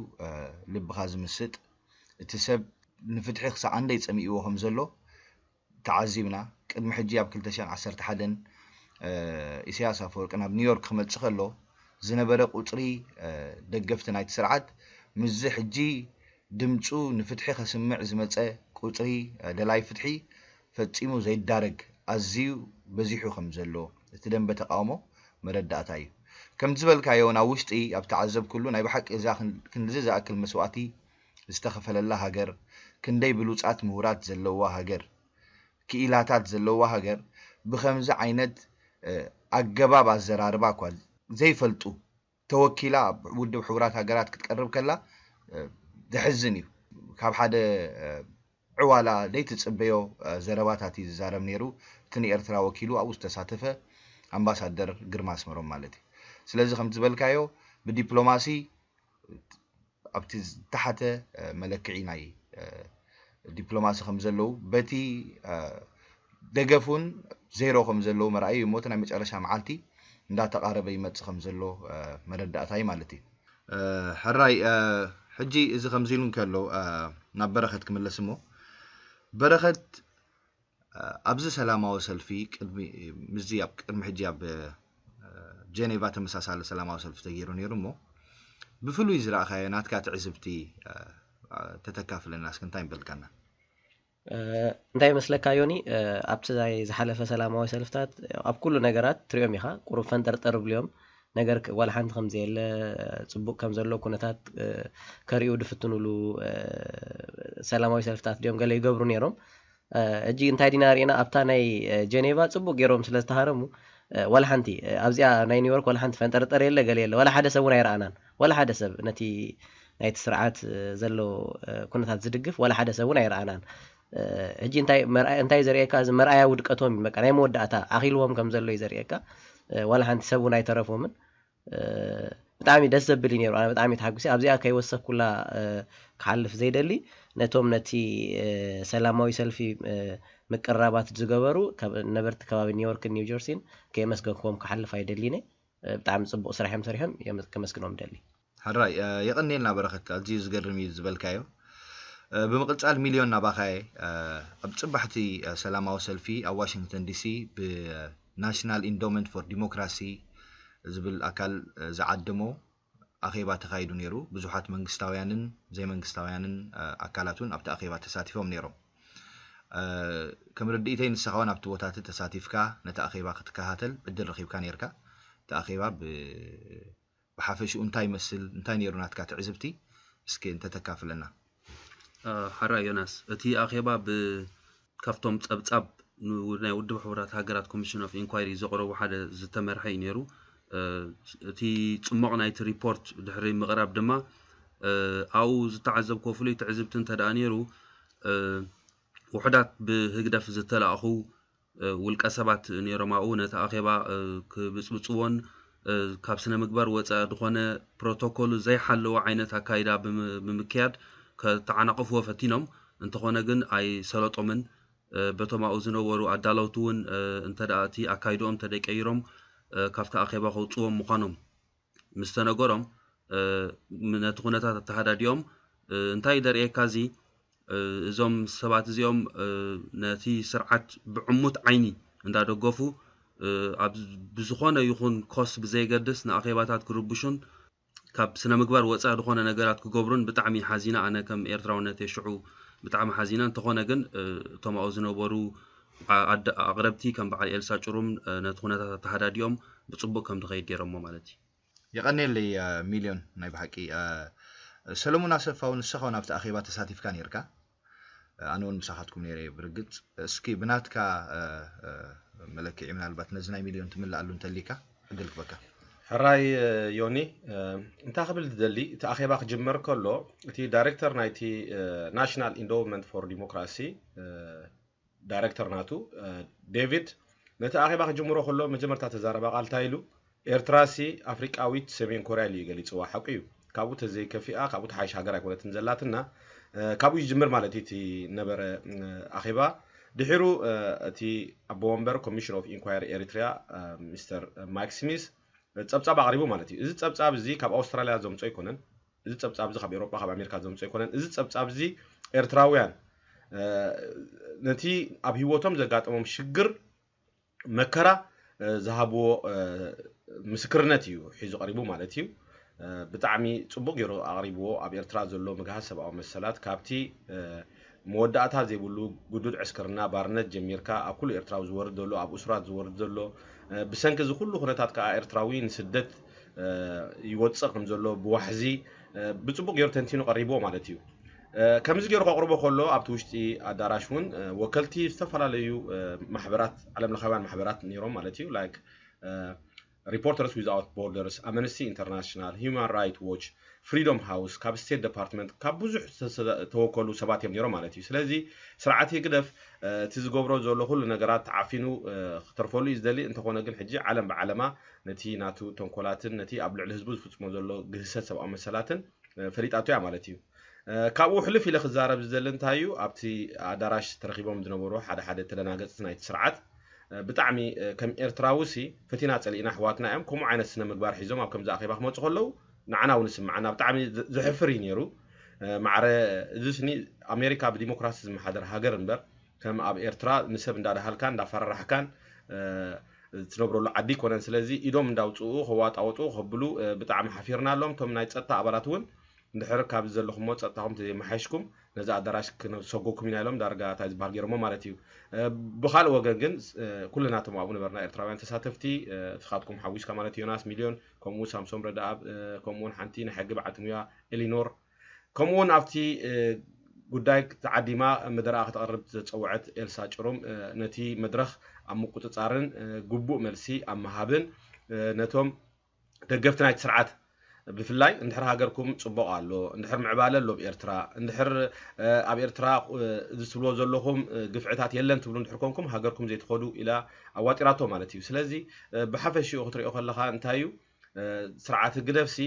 ልብኻ ዝምስጥ፣ እቲ ሰብ ንፍትሒ ክሳዕ ኣንደይ ጸሚእዎ ከም ዘሎ ተዓዚብና። ቅድሚ ሕጂ ኣብ ክልተ ሽሕን ዓሰርተ ሓደን ኢሳያስ ኣፈወርቂ ናብ ኒውዮርክ ክመጽእ ከሎ ዝነበረ ቁጽሪ ደገፍቲ ናይቲ ስርዓት ምስዚ ሕጂ ድምጹ ንፍትሒ ከስምዕ ዝመጸ ቁጽሪ ደላይ ፍትሒ ፈጺሙ ዘይዳረግ ኣዝዩ በዚሑ ከም ዘሎ እቲ ደንበ ተቃውሞ መረዳእታ እዩ። ከምቲ ዝበልካዮ ናብ ውሽጢ ኣብ ተዓዘብኩሉ ናይ ብሓቂ እዛ ክንድዚ ዝኣክል መስዋእቲ ዝተኸፈለላ ሃገር፣ ክንደይ ብሉጻት ምሁራት ዘለዋ ሃገር፣ ክኢላታት ዘለዋ ሃገር ብኸምዚ ዓይነት ኣገባብ ኣዘራርባ እኳ ዘይፈልጡ ተወኪላ ኣብ ውድብ ሕቡራት ሃገራት ክትቀርብ ከላ ዘሕዝን እዩ። ካብ ሓደ ዕዋላ ዘይትጽበዮ ዘረባታት እዩ ዝዛረብ ነይሩ። እቲ ንኤርትራ ወኪሉ ኣብኡ ዝተሳተፈ ኣምባሳደር ግርማ ኣስመሮም ማለት እዩ። ስለዚ ከምቲ ዝበልካዮ ብዲፕሎማሲ ኣብቲ ዝተሓተ መለክዒ ናይ ዲፕሎማሲ ከም ዘለዉ በቲ ደገፍ እውን ዜሮ ከም ዘለዉ መርኣዩ እዩ እሞ እቲ ናይ መጨረሻ መዓልቲ እንዳተቓረበ ይመጽእ ከም ዘሎ መረዳእታ እዩ ማለት እዩ። ሕራይ ሕጂ እዚ ከምዚ ኢሉ እንከሎ ናብ በረኸት ክምለስ እሞ በረኸት ኣብዚ ሰላማዊ ሰልፊ ቅድሚ ምስዚ ኣብ ቅድሚ ሕጂ ኣብ ጀኔቫ ተመሳሳሊ ሰላማዊ ሰልፊ ተገይሩ ነይሩ እሞ ብፍሉይ ዝረኣኻዮ ናትካ ትዕዝብቲ ተተካፍለና እስኪ እንታይ ምበልካና? እንታይ ይመስለካ ዮኒ፣ ኣብቲ ናይ ዝሓለፈ ሰላማዊ ሰልፍታት ኣብ ኩሉ ነገራት ትሪኦም ኢኻ፣ ቁሩብ ፈንጠርጠር ብልዮም ነገር ዋላ ሓንቲ ከም ዘየለ፣ ፅቡቅ ከም ዘሎ ኩነታት ከርእዩ ድፍትኑሉ ሰላማዊ ሰልፍታት ድዮም ገለ ይገብሩ ነይሮም። ሕጂ እንታይ ዲና ርኢና ኣብታ ናይ ጀኔቫ ፅቡቅ ገይሮም ስለ ዝተሃረሙ ዋላ ሓንቲ ኣብዚኣ ናይ ኒውዮርክ ዋላ ሓንቲ ፈንጠርጠር የለ ገለ የለ ዋላ ሓደ ሰብ እውን ኣይረኣናን። ዋላ ሓደ ሰብ ነቲ ናይቲ ስርዓት ዘሎ ኩነታት ዝድግፍ ዋላ ሓደ ሰብ እውን ኣይረኣናን። ሕጂ እንታይ ዘርእየካ እዚ መርኣያ ውድቀቶም እዩ። በቃ ናይ መወዳእታ ኣኺልዎም ከም ዘሎ እዩ ዘርእየካ። ዋላ ሓንቲ ሰብ እውን ኣይተረፎምን። ብጣዕሚ ደስ ዘብል እዩ ነይሩ። ኣነ ብጣዕሚ ተሓጒሰ። ኣብዚኣ ከይወሰኩላ ክሓልፍ ዘይደሊ ነቶም ነቲ ሰላማዊ ሰልፊ ምቅርራባት ዝገበሩ ነበርቲ ከባቢ ኒውዮርክን ኒው ጀርሲን ከየመስገንክዎም ክሓልፍ ኣይደሊን። ብጣዕሚ ፅቡቅ ስራሕ እዮም ሰሪሖም፣ ከመስግኖም ደሊ። ሕራይ የቐንየልና በረኸት፣ ኣዝዩ ዝገርም እዩ ዝበልካዮ። ብምቕጻል ሚልዮን ናባኻየ ኣብ ጽባሕቲ ሰላማዊ ሰልፊ ኣብ ዋሽንግተን ዲሲ ብናሽናል ኢንዶመንት ፎር ዲሞክራሲ ዝብል ኣካል ዝዓደሞ ኣኼባ ተኻይዱ ነይሩ። ብዙሓት መንግስታውያንን ዘይመንግስታውያንን ኣካላት እውን ኣብቲ ኣኼባ ተሳቲፎም ነይሮም። ከም ርድኢተይ ንስኻ እውን ኣብቲ ቦታቲ ተሳቲፍካ ነቲ ኣኼባ ክትከታተል ዕድል ረኺብካ ነይርካ። እቲ ኣኼባ ብ ብሓፈሽኡ እንታይ ይመስል እንታይ ነይሩ ናትካ ትዕዝብቲ እስኪ እንተተካፍለና። ሓራይ ዮናስ፣ እቲ ኣኼባ ብ ካብቶም ጸብጻብ ናይ ውድብ ሕቡራት ሃገራት ኮሚሽን ኦፍ ኢንኳይሪ ዘቕረቡ ሓደ ዝተመርሐ እዩ ነይሩ። እቲ ጽሞቕ ናይቲ ሪፖርት ድሕሪ ምቕራብ ድማ ኣብኡ ዝተዓዘብኮ ፍሉይ ትዕዝብቲ እንተ ደኣ ነይሩ ውሑዳት ብህግደፍ ዝተላእኹ ውልቀ ሰባት ነይሮም ኣብኡ ነቲ ኣኼባ ክብጽብጽዎን ካብ ስነ ምግባር ወፃኢ ዝኾነ ፕሮቶኮል ዘይሓለወ ዓይነት ኣካይዳ ብምክያድ ከተዓናቕፍዎ ፈቲኖም እንተኾነ ግን ኣይሰለጦምን። በቶም ኣብኡ ዝነበሩ ኣዳለውቲ እውን እንተ ደኣ እቲ ኣካይድኦም ተደቀይሮም ካብቲ ኣኼባ ከውፅዎም ምዃኖም ምስ ተነገሮም ነቲ ኩነታት ኣተሃዳዲኦም እንታይ እዩ ደርእየካ እዚ እዞም ሰባት እዚኦም ነቲ ስርዓት ብዕሙት ዓይኒ እንዳደገፉ ኣብ ብዝኾነ ይኹን ኮስ ብዘየገድስ ንኣኼባታት ክርብሹን ካብ ስነ ምግባር ወፃኢ ዝኾነ ነገራት ክገብሩን ብጣዕሚ ሓዚነ። ኣነ ከም ኤርትራውነተይ ሽዑ ብጣዕሚ ሓዚነ። እንተኾነ ግን እቶም ኣብኡ ዝነበሩ ኣቕረብቲ ከም በዓል ኤልሳ ጭሩም ነቲ ኩነታት ኣተሃዳዲኦም ብፅቡቅ ከም ዝኸይድ ገይሮሞ ማለት እዩ። የቐንየለይ ሚልዮን ናይ ብሓቂ። ሰለሙን ኣሰፋ እውን ንስኻ እውን ኣብቲ ኣኼባ ተሳቲፍካ ነይርካ። ኣነ እውን ምሳኻትኩም ነይረ እየ ብርግፅ። እስኪ ብናትካ መለክዒ ምናልባት ነዚ ናይ ሚልዮን ትምልኣሉ እንተሊካ ዕድል ክበካ። ሕራይ ዮኒ፣ እንታይ ክብል ዝደሊ እቲ ኣኼባ ክጅመር ከሎ እቲ ዳይሬክተር ናይቲ ናሽናል ኢንዶውመንት ፎር ዲሞክራሲ ዳይሬክተር ናቱ ዴቪድ ነቲ ኣኼባ ክጅምሮ ከሎ መጀመርታ ተዛረባ ቃል እንታይ ኢሉ ኤርትራሲ ኣፍሪቃዊት ሰሜን ኮርያ ኢሉ እዩ ገሊፅዋ። ሓቁ እዩ። ካብኡ ተዘይከፊኣ ካብኡ ተሓይሽ ሃገር ኣይኮነትን ዘላትና። ካብኡ ይጅምር ማለት እዩ እቲ ነበረ ኣኼባ። ድሒሩ እቲ ኣቦ ወንበር ኮሚሽን ኦፍ ኢንኳየሪ ኤሪትሪያ ሚስተር ማይክ ስሚስ ጸብጻብ ኣቕሪቡ ማለት እዩ። እዚ ጸብጻብ እዚ ካብ ኣውስትራልያ ዘምጾ ኣይኮነን። እዚ ጸብጻብ እዚ ካብ ኤሮጳ ካብ ኣሜሪካ ዘምጾ ኣይኮነን። እዚ ጸብጻብ እዚ ኤርትራውያን ነቲ ኣብ ህይወቶም ዘጋጠሞም ሽግር መከራ ዝሃብዎ ምስክርነት እዩ ሒዙ ቀሪቡ ማለት እዩ። ብጣዕሚ ጽቡቕ ገይሩ ኣቕሪብዎ። ኣብ ኤርትራ ዘሎ ምግሃስ ሰብኣዊ መሰላት ካብቲ መወዳእታ ዘይብሉ ግዱድ ዕስክርና ባርነት ጀሚርካ ኣብ ኩሉ ኤርትራዊ ዝወርድ ዘሎ ኣብ እሱራት ዝወርድ ዘሎ ብሰንኪ እዚ ኩሉ ኩነታት ከዓ ኤርትራዊ ንስደት ይወፅእ ከም ዘሎ ብዋሕዚ ብፅቡቅ ገይሩ ተንቲኑ ቀሪብዎ ማለት እዩ። ከምዚ ገይሩ ከቅርቦ ከሎ ኣብቲ ውሽጢ ኣዳራሽ እውን ወከልቲ ዝተፈላለዩ ማሕበራት ዓለም ለኻውያን ማሕበራት ነይሮም ማለት እዩ። ላይክ ሪፖርተርስ ዊዛውት ቦርደርስ፣ ኣምነስቲ ኢንተርናሽናል፣ ሂውማን ራይት ዎች፣ ፍሪዶም ሃውስ፣ ካብ ስቴት ዲፓርትመንት ካብ ብዙሕ ዝተወከሉ ሰባት እዮም ነይሮም ማለት እዩ። ስለዚ ስርዓት ህግደፍ እቲ ዝገብሮ ዘሎ ኩሉ ነገራት ተዓፊኑ ክተርፈሉ እዩ ዝደሊ። እንተኾነ ግን ሕጂ ዓለም ብዓለማ ነቲ ናቱ ተንኮላትን ነቲ ኣብ ልዕሊ ህዝቡ ዝፍጽሞ ዘሎ ግህሰት ሰብኣዊ መሰላትን ፈሊጣቶ እያ ማለት እዩ። ካብኡ ሕልፍ ኢለ ክዛረብ ዝደሊ እንታይ እዩ፣ ኣብቲ ኣዳራሽ ተረኺቦም ዝነበሩ ሓደ ሓደ ተደናገፅቲ ናይቲ ስርዓት ብጣዕሚ ከም ኤርትራዊ ሲ ፈቲና ፀሊእና ኣሕዋትና እዮም ከምኡ ዓይነት ስነ ምግባር ሒዞም ኣብ ከምዚ ኣኼባ ክመፁ ከለዉ ንዓና እውን ይስምዓና። ብጣዕሚ ዘሕፍር እዩ ነይሩ። ማዕረ እዚ ስኒ ኣሜሪካ ብዲሞክራሲ ዝመሓደር ሃገር እምበር ከም ኣብ ኤርትራ ንሰብ እንዳደሃልካን እንዳፈራራሕካን ትነብረሉ ዓዲ ይኮነን። ስለዚ ኢዶም እንዳውፅኡ ከዋጣወጡ ከብሉ ብጣዕሚ ሓፊርና ኣሎም። እቶም ናይ ፀጥታ ኣባላት እውን እንድሕር ካብዚ ዘለኹሞ ፀጥታኹም ተዘይመሓይሽኩም ነዚ ኣዳራሽ ክነሰጎኩም ኢና ኢሎም ዳርጋ እንታይ ዝበሃል ገይሮሞ ማለት እዩ። ብካልእ ወገን ግን ኩልና እቶም ኣብኡ ነበርና ኤርትራውያን ተሳተፍቲ ትኻትኩም ሓዊስካ ማለት ዮናስ ሚልዮን ከምኡ ሳምሶም ረዳኣብ ከምኡውን ሓንቲ ናይ ሕጊ በዓልቲ ሙያ ኤሊኖር ከምኡውን ኣብቲ ጉዳይ ተዓዲማ መደረኣ ከተቕርብ ዘፀውዐት ኤልሳ ጭሩም ነቲ መድረኽ ኣብ ምቁፅፃርን ግቡእ መልሲ ኣብ ምሃብን ነቶም ደገፍቲ ናይቲ ስርዓት ብፍላይ እንድሕር ሃገርኩም ፅቡቕ ኣሎ፣ እንድሕር ምዕባለ ኣሎ ኣብ ኤርትራ፣ እንድሕር ኣብ ኤርትራ እዚ ትብልዎ ዘለኹም ግፍዕታት የለን ትብሉ እንድሕር ኮንኩም ሃገርኩም ዘይትኸዱ ኢላ ኣዋጢራቶ ማለት እዩ። ስለዚ ብሓፈሽኡ ክትሪኦ ከለኻ እንታይ እዩ ስርዓት ህግደፍሲ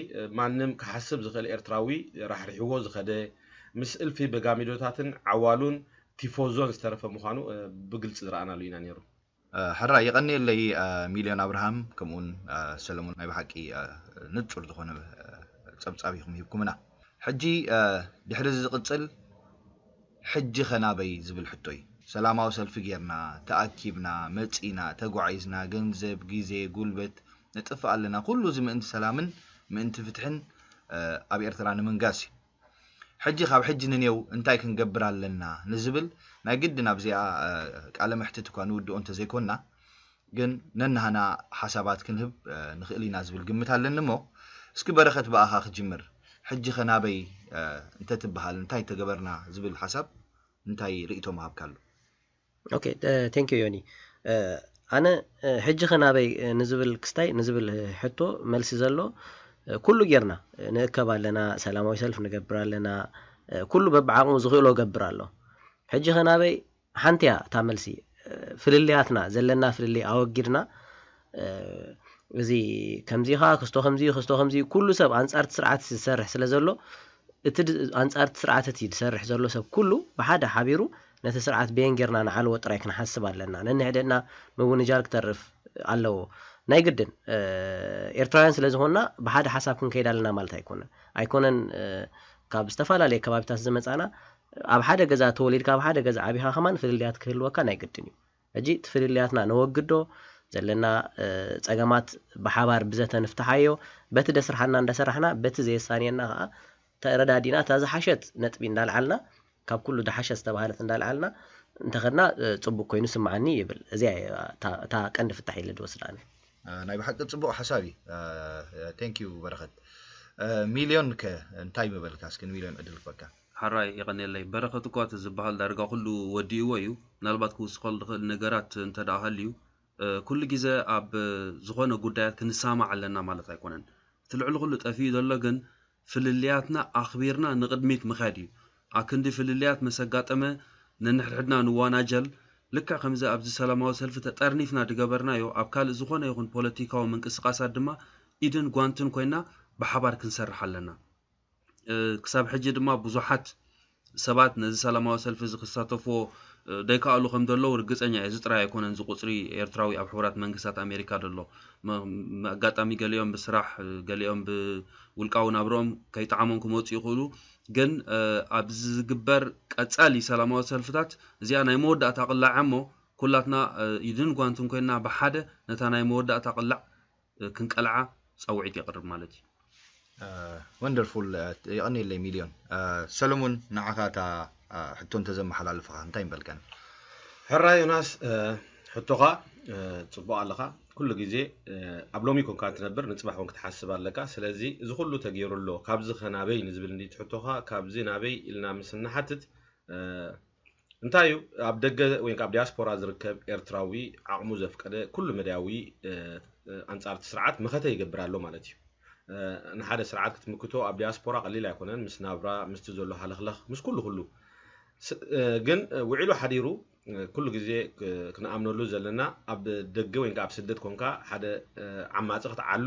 ማንም ክሓስብ ዝኽእል ኤርትራዊ ራሕሪሕዎ ዝኸደ ምስ እልፊ በጋሚዶታትን ዓዋሉን ቲፎዞን ዝተረፈ ምዃኑ ብግልፂ ዝረኣናሉ ኢና ነይሩ። ሕራይ የቐንየለይ ሚልዮን ኣብርሃም ከምኡውን ሰለሙን ናይ ብሓቂ ንጹር ዝኾነ ጸብጻብ ኢኹም ሂብኩምና። ሕጂ ድሕሪ እዚ ዝቕጽል ሕጂ ኸናበይ ዝብል ሕቶ እዩ። ሰላማዊ ሰልፊ ጌርና፣ ተኣኪብና፣ መጺና፣ ተጓዒዝና፣ ገንዘብ፣ ግዜ፣ ጉልበት ነጥፍእ ኣለና። ኩሉ እዚ ምእንቲ ሰላምን ምእንቲ ፍትሕን ኣብ ኤርትራ ንምንጋስ እዩ። ሕጂ ካብ ሕጂ ንኔው እንታይ ክንገብር ኣለና ንዝብል ናይ ግድን ኣብዚኣ ቃለ መሕትት እኳ ንውድኦ እንተዘይኮንና ግን ነናህና ሓሳባት ክንህብ ንኽእል ኢና ዝብል ግምት ኣለኒ እሞ እስኪ በረኸት ብኣኻ ክጅምር ሕጂ ኸ ናበይ እንተትበሃል እንታይ ተገበርና ዝብል ሓሳብ እንታይ ርእቶ ምሃብካሉ? ኦኬ ቴንክ ዩ ዮኒ። ኣነ ሕጂ ከ ናበይ ንዝብል ክስታይ ንዝብል ሕቶ መልሲ ዘሎ ኩሉ ጌርና ንእከብ ኣለና፣ ሰላማዊ ሰልፍ ንገብር ኣለና፣ ኩሉ በብዓቕሙ ዝኽእሎ ገብር ኣሎ። ሕጂ ከ ናበይ ሓንቲ እያ እታ መልሲ። ፍልልያትና ዘለና ፍልልይ ኣወጊድና እዚ ከምዚ ኢኻ ክስቶ ከምዚ ክስቶ ከምዚ ኩሉ ሰብ ኣንጻርቲ ስርዓት ዝሰርሕ ስለ ዘሎ እቲ ኣንጻርቲ ስርዓት እቲ ዝሰርሕ ዘሎ ሰብ ኩሉ ብሓደ ሓቢሩ ነቲ ስርዓት በየን ጌርና ንዓልዎ ጥራይ ክንሓስብ ኣለና። ነንሕድሕድና ምውንጃል ክተርፍ ኣለዎ። ናይ ግድን ኤርትራውያን ስለ ዝኾንና ብሓደ ሓሳብ ክንከይድ ኣለና ማለት ኣይኮነን። ኣይኮነን ካብ ዝተፈላለየ ከባቢታት ዝመጻና ኣብ ሓደ ገዛ ተወሊድካ ኣብ ሓደ ገዛ ዓቢኻ ከማን ፍልልያት ክህልወካ ናይ ግድን እዩ። ሕጂ እቲ ፍልልያትና ነወግዶ ዘለና ፀገማት ብሓባር ብዘተ ንፍትሓዮ በቲ ደስርሓና እንዳሰራሕና በቲ ዘየሳንየና ከዓ ተረዳዲና እታ ዝሓሸት ነጥቢ እንዳልዓልና ካብ ኩሉ ድሓሸት ዝተባሃለት እንዳልዓልና እንተኸድና ፅቡቅ ኮይኑ ስምዓኒ ይብል። እዚያ እታ ቀንዲ ፍታሕ ኢለ ድወስዳ ኣነ። ናይ ብሓቂ ፅቡቅ ሓሳብ እዩ። ቴንክ ዩ በረኸት። ሚልዮን ከ እንታይ ምበልካ? እስኪ ንሚልዮን ዕድል ክበካ። ሓራይ የቐንየለይ። በረኸት እኳ እቲ ዝበሃል ዳርጋ ኩሉ ወዲእዎ እዩ። ምናልባት ክውስኸሉ ዝኽእል ነገራት እንተ ደኣ ሃልዩ፣ ኩሉ ግዜ ኣብ ዝኾነ ጉዳያት ክንሰማማዕ ኣለና ማለት ኣይኮነን። እቲ ልዕሊ ኩሉ ጠፊኡ ዘሎ ግን ፍልልያትና ኣኽቢርና ንቕድሚት ምኻድ እዩ። ኣክንዲ ፍልልያት መሰጋጠመ ነንሕድሕድና ንዋናጀል፣ ልክዕ ከምዚ ኣብዚ ሰላማዊ ሰልፊ ተጠርኒፍና ድገበርናዮ ኣብ ካልእ ዝኾነ ይኹን ፖለቲካዊ ምንቅስቓሳት ድማ ኢድን ጓንትን ኮይና ብሓባር ክንሰርሕ ኣለና። ክሳብ ሕጂ ድማ ብዙሓት ሰባት ነዚ ሰላማዊ ሰልፊ እዚ ክሳተፍዎ ደይከኣሉ ከም ዘለዉ ርግጸኛ እየ። እዚ ጥራይ ኣይኮነን፣ እዚ ቁጽሪ ኤርትራዊ ኣብ ሕቡራት መንግስታት ኣሜሪካ ዘሎ። ኣጋጣሚ ገሊኦም ብስራሕ፣ ገሊኦም ብውልቃዊ ናብርኦም ከይጠዓሞም ክመጹ ይኽእሉ። ግን ኣብዚ ዝግበር ቀጻሊ ሰላማዊ ሰልፍታት እዚኣ ናይ መወዳእታ ቅላዕ እሞ ኩላትና ኢድን ጓንትን ኮይንና ብሓደ ነታ ናይ መወዳእታ ቅላዕ ክንቀልዓ ጻውዒት የቕርብ ማለት እዩ። ወንደርፉል። የቐንየለይ ሚልዮን። ሰለሙን፣ ንዓኻ እታ ሕቶ እንተዘመሓላልፍኻ እንታይ ምበልካኒ? ሕራይ ዮናስ፣ ሕቶኻ ጽቡቕ ኣለኻ። ኩሉ ግዜ ኣብ ሎሚ ኮንካ ትነብር፣ ንጽባሕ እውን ክትሓስብ ኣለካ። ስለዚ እዚ ኩሉ ተገይሩ ኣሎ፣ ካብዚ ከ ናበይ ንዝብል እንዲ ትሕቶኻ፣ ካብዚ ናበይ ኢልና ምስ እንሓትት እንታይ እዩ፣ ኣብ ደገ ወይ ኣብ ዲያስፖራ ዝርከብ ኤርትራዊ ዓቕሙ ዘፍቀደ ኩሉ መዳያዊ ኣንጻር እቲ ስርዓት መኸተ ይገብር ኣሎ ማለት እዩ። ንሓደ ስርዓት ክትምክቶ ኣብ ዲያስፖራ ቀሊል ኣይኮነን፣ ምስ ናብራ፣ ምስቲ ዘሎ ሃለኽለኽ፣ ምስ ኩሉ ኩሉ። ግን ውዒሉ ሓዲሩ ኩሉ ግዜ ክንኣምነሉ ዘለና፣ ኣብ ደገ ወይ ኣብ ስደት ኮንካ ሓደ ዓማፂ ክትዓሉ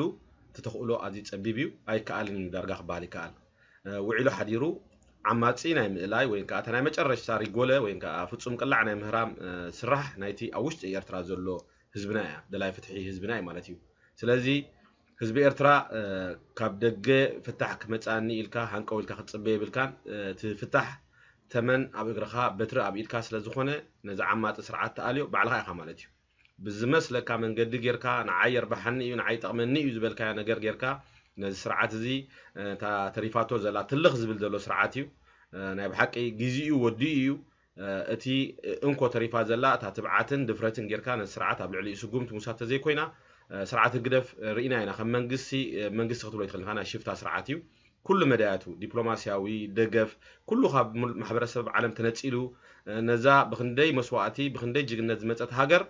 እቲ ተኽእሎ ኣዝዩ ጸቢብ እዩ፣ ኣይከኣልን እዩ ዳርጋ ክበሃል ይከኣል። ውዒሉ ሓዲሩ ዓማፂ ናይ ምእላይ ወይ ከዓ እታ ናይ መጨረሽታ ሪጎለ ወይ ከዓ ፍፁም ቅላዕ ናይ ምህራም ስራሕ ናይቲ ኣብ ውሽጢ ኤርትራ ዘሎ ህዝብና እያ፣ ደላይ ፍትሒ ህዝብና እዩ ማለት እዩ። ስለዚ ህዝቢ ኤርትራ ካብ ደገ ፍታሕ ክመፃኒ ኢልካ ሃንቀው ኢልካ ክትፅበ የብልካን። እቲ ፍታሕ ተመን ኣብ እግርኻ በትሪ ኣብ ኢድካ ስለ ዝኾነ ነዚ ዓማፂ ስርዓት ተኣልዮ ባዕልኻ ኢኻ ማለት እዩ። ብዝመስለካ መንገዲ ጌርካ ንዓይ የርብሓኒ እዩ ንዓይ ይጠቕመኒ እዩ ዝበልካዮ ነገር ጌርካ ነዚ ስርዓት እዚ እታ ተሪፋቶ ዘላ ትልኽ ዝብል ዘሎ ስርዓት እዩ። ናይ ብሓቂ ግዚኡ ወዲኡ እዩ። እቲ እንኮ ተሪፋ ዘላ እታ ትብዓትን ድፍረትን ጌርካ ነዚ ስርዓት ኣብ ልዕሊኡ ስጉምቲ ምውሳድ ተዘይኮይና ስርዓት ህግደፍ ርኢና ኢና። ከም መንግስቲ መንግስቲ ክትብሎ ይትኽእል ኢኻ፣ ናይ ሽፍታ ስርዓት እዩ። ኩሉ መዳያቱ ዲፕሎማስያዊ ደገፍ ኩሉ ካብ ማሕበረሰብ ዓለም ተነፂሉ ነዛ ብክንደይ መስዋእቲ ብክንደይ ጅግነት ዝመፀት ሃገር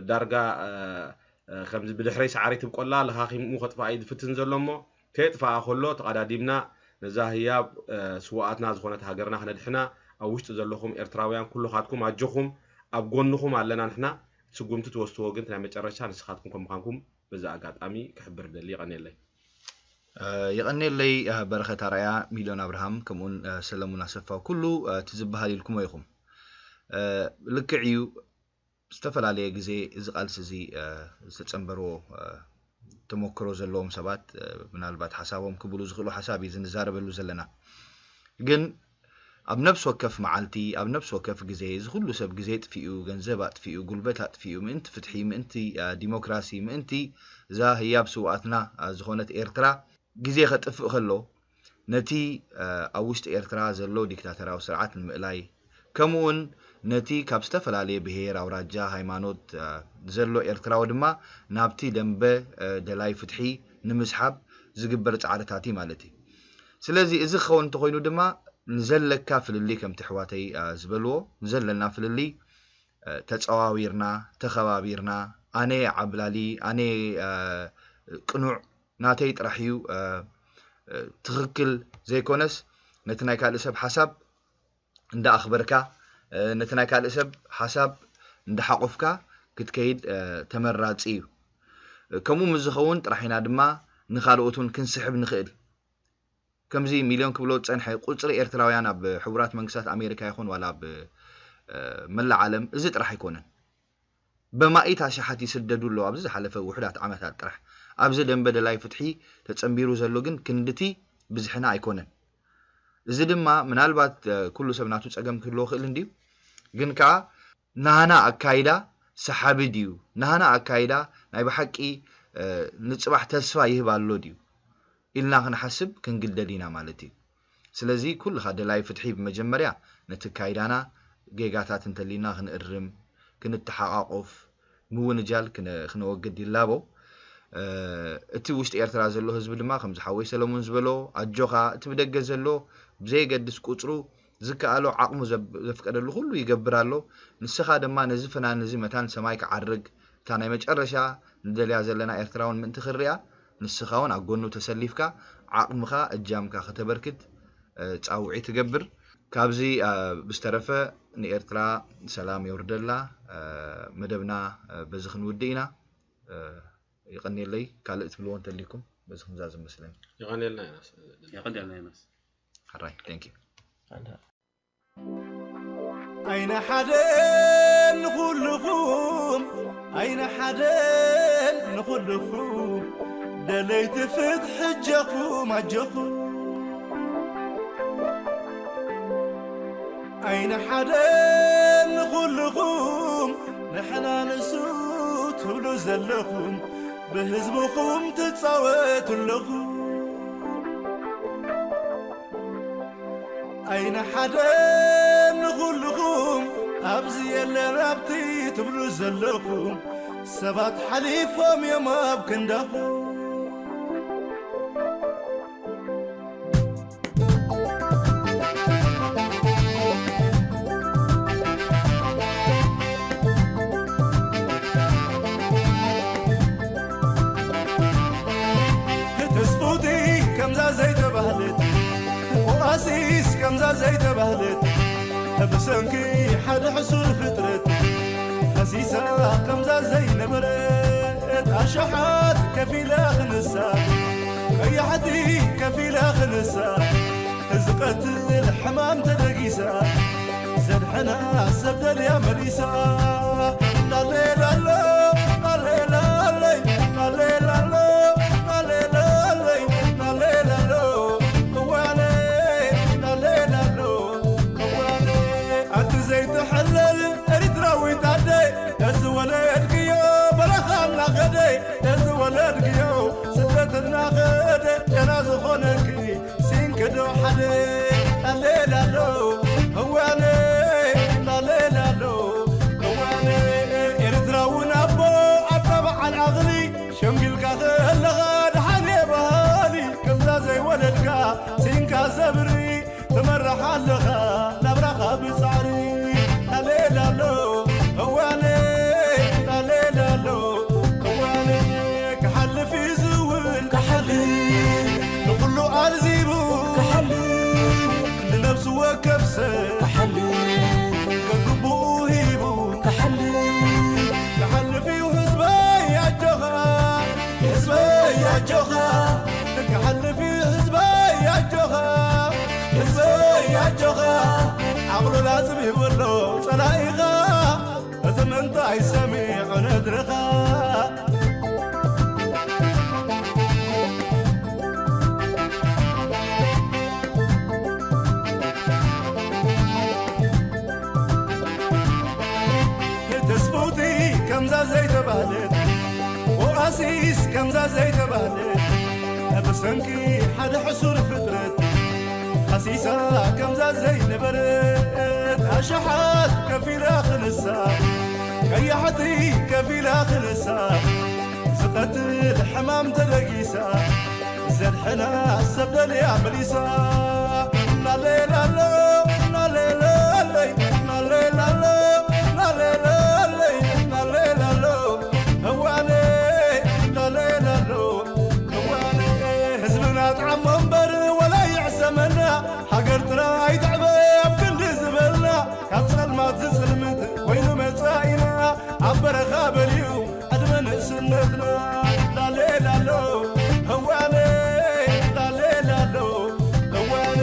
ዳርጋ ከምዚ ብድሕረይ ሰዓሪ ትብቆላ ለኻኺሙ ከጥፍኣ እዩ ዝፍትን ዘሎ እሞ ከየጥፍኣ ከሎ ተቐዳዲምና ነዛ ህያብ ስዋኣትና ዝኾነት ሃገርና ክነድሕና ኣብ ውሽጢ ዘለኹም ኤርትራውያን ኩልኻትኩም ኣጆኹም ኣብ ጎንኹም ኣለና ንሕና። ስጉምቲ ትወስድዎ ግን ናይ መጨረሻ ንስኻትኩም ከም ምዃንኩም በዚ ኣጋጣሚ ክሕብር ደሊ። የቐንየለይ። የቐንየለይ በረኸት ኣርኣያ፣ ሚልዮን ኣብርሃም፣ ከምኡውን ሰለሙን ኣሰፋ፣ ኩሉ እቲ ዝበሃል ኢልኩሞ ኢኹም። ልክዕ እዩ፣ ዝተፈላለየ ግዜ እዚ ቃልሲ እዚ ዝተጸንበርዎ ተመክሮ ዘለዎም ሰባት ምናልባት ሓሳቦም ክብሉ ዝኽእሉ ሓሳብ እዩ ዝንዛረበሉ ዘለና። ግን ኣብ ነፍሲ ወከፍ መዓልቲ፣ ኣብ ነፍሲ ወከፍ ግዜ፣ እዚ ኩሉ ሰብ ግዜ ኣጥፊኡ፣ ገንዘብ ኣጥፊኡ፣ ጉልበት ኣጥፊኡ፣ ምእንቲ ፍትሒ፣ ምእንቲ ዲሞክራሲ፣ ምእንቲ እዛ ህያብ ስውኣትና ዝኾነት ኤርትራ ግዜ ከጥፍእ ከሎ፣ ነቲ ኣብ ውሽጢ ኤርትራ ዘሎ ዲክታተራዊ ስርዓት ንምእላይ፣ ከምኡውን ነቲ ካብ ዝተፈላለየ ብሄር፣ ኣውራጃ፣ ሃይማኖት ዘሎ ኤርትራዊ ድማ ናብቲ ደንበ ደላይ ፍትሒ ንምስሓብ ዝግበር ጻዕርታት እዩ ማለት እዩ። ስለዚ እዚ ክኸውን እንተኾይኑ ድማ ንዘለካ ፍልልይ ከምቲ ኣሕዋተይ ዝበልዎ ንዘለና ፍልልይ ተጸዋዊርና ተኸባቢርና ኣነ ዓብላሊ ኣነ ቅኑዕ ናተይ ጥራሕ እዩ ትኽክል ዘይኮነስ ነቲ ናይ ካልእ ሰብ ሓሳብ እንዳ ኣኽበርካ ነቲ ናይ ካልእ ሰብ ሓሳብ እንዳ ሓቆፍካ ክትከይድ ተመራጺ እዩ። ከምኡ ምስ ዝኸውን ጥራሕ ኢና ድማ ንኻልኦት እውን ክንስሕብ ንኽእል። ከምዚ ሚልዮን ክብሎ ዝጸንሐ ቁጽሪ ኤርትራውያን ኣብ ሕቡራት መንግስታት ኣሜሪካ ይኹን ዋላ ኣብ መላእ ዓለም እዚ ጥራሕ ኣይኮነን። በማኢት ኣሽሓት ይስደዱ ኣለዉ ኣብዚ ዝሓለፈ ውሑዳት ዓመታት ጥራሕ። ኣብዚ ደንበ ደላይ ፍትሒ ተጸንቢሩ ዘሎ ግን ክንድቲ ብዝሕና ኣይኮነን። እዚ ድማ ምናልባት ኩሉ ሰብ ናቱ ጸገም ክህልዎ ክእል እንድዩ፣ ግን ከኣ ናህና ኣካይዳ ሰሓቢ ድዩ? ናህና ኣካይዳ ናይ ብሓቂ ንጽባሕ ተስፋ ይህብ ኣሎ ድዩ ኢልና ክንሓስብ ክንግደድ ኢና ማለት እዩ። ስለዚ ኩልኻ ደላይ ፍትሒ ብመጀመርያ ነቲ ኣካይዳና ጌጋታት እንተሊና ክንእርም፣ ክንተሓቓቆፍ፣ ምውንጃል ክነወግድ ይላቦ። እቲ ውሽጢ ኤርትራ ዘሎ ህዝቢ ድማ ከምዚ ሓወይ ሰለሙን ዝበሎ ኣጆኻ፣ እቲ ብደገ ዘሎ ብዘየገድስ ቁጽሩ ዝከኣሎ ዓቕሙ ዘፍቀደሉ ኩሉ ይገብር ኣሎ። ንስኻ ድማ ነዚ ፍናን እዚ መታን ሰማይ ክዓርግ እታ ናይ መጨረሻ ንደልያ ዘለና ኤርትራ እውን ምእንቲ ክንሪኣ ንስኻ እውን ኣብ ጎኑ ተሰሊፍካ ዓቕምኻ እጃምካ ከተበርክት ጻውዒት እገብር። ካብዚ ብዝተረፈ ንኤርትራ ሰላም የውርደላ። መደብና በዚ ክንውድእ ኢና። ይቐንየለይ። ካልእ ትብልዎ እንተሊኩም በዚ ክንዛዝም መስለኒ። የቐንየልና ዮናስ። የቐንየልና ዮናስ። ሕራይ። Thank you። ኣይነ ሓደን ንኹልኹም ኣይነ ሓደን ንኹልኹም ደለይቲ ፍትሒ ኣጆኹም ኣጆኹም ኣይነ ሓደን ንኹልኹም ንሕና ንሱ ትብሉ ዘለኹም ብህዝብኹም ትጻወቱ ኣለኹም ኣይነ ሓደ ንኹልኹም ኣብዚ የለን ኣብቲ ትብሉ ዘለኹም ሰባት ሓሊፎም እዮም ኣብ ክንዳኹም ተስፉቲ ከምዛ ዘይተባህለት ኦኣሲስ ከምዛ ዘይተባህለት ብሰንኪ ሓደ ሕሱር ፍጥረት ከሲሳ ከምዛ ዘይነበረት ኣሽሓት ከፊላ ክንሳ ቀያሕቲ ከፊላ ክንሳ ዝቐትል ሕማም ተደጊሳ ዘድሕና ሰብ ደልያ መሊሳ ላሌላሎ ላሌላለይ ላሌላሎ ላሌላለይ ላሌላሎ እዋነ ላሌላሎ እዋነ ኣቲ ዘይትሕለል ኤሪትራዊት ኣደ ተዝወለድክዮ በረኻ እናኸደ ተዝወለድክዮ ስደት እናኸደ ጨና ዝኾነኪ ሲንክዶ ሓደ ላሌላሎ እዋነ ላሌላሎ እዋነ ኤርትራውን ኣቦ ኣታ በዓል ዓቕሊ ሸምጊልካ ከለኻ ደሓን እየ በሃሊ ከምዛ ዘይወለድካ ሲንካ ዘብሪ ትመርሕ ኣለኻ ናብራኻ ብጻዕሪ ላሌላሎ እዋነ ላሌላሎ እዋነ ክሓልፍ እዩ ዝውን ክሓልፍ ንኹሉ ኣልዚቡ ክሓልፍ ንነብሱ ወከፍ ሰብ ክሓልፍ ከግብኡ ሂቡ ክሓልፍ ክሓልፍ እዩ ህዝበይ ኣጆኻ ህዝበይ ኣጆኻ ክሓልፍ እዩ ህዝበይ ኣጆኻ ህዝበይ ኣጆኻ ዓቕሉ ላዝብ ይብሎ ጸላኢኻ እቲ ምንታይ ሰሚዑ ነድርኻ ተስፉቲ ከምዛ ዘይተባህለት ኦኣሲስ ከምዛ ዘይተባህለት ብሰንኪ ሓደ ሕሱር ፍጥረት ሃሲሳ ከምዛ ዘይነበረት ኣሽሓት ከፊላ ክንሳ ቀያሕቲ ከፊላ ክንሳ ዝቐትል ሕማም ተደጊሳ ዘድሕና ሰብ ደልያ መሊሳ ናሌላሎ ናሌላለይ ናሌላሎ ናሌላለይ ናሌላሎ እዋነ ናሌላሎ እዋነ ህዝብና ጥዓሞ እምበር ወላ ይዕሰመና ሃገር ጥራይ ትዕበ ኣብ ክንዲ ዝበልና ካብ ጸልማት ዝጽልምት ኮይኑ መጻኢና ኣብ በረኻ በልዩ ዕድመ ንእስነትና ላሌላሎ እዋነ ላሌላሎ እዋነ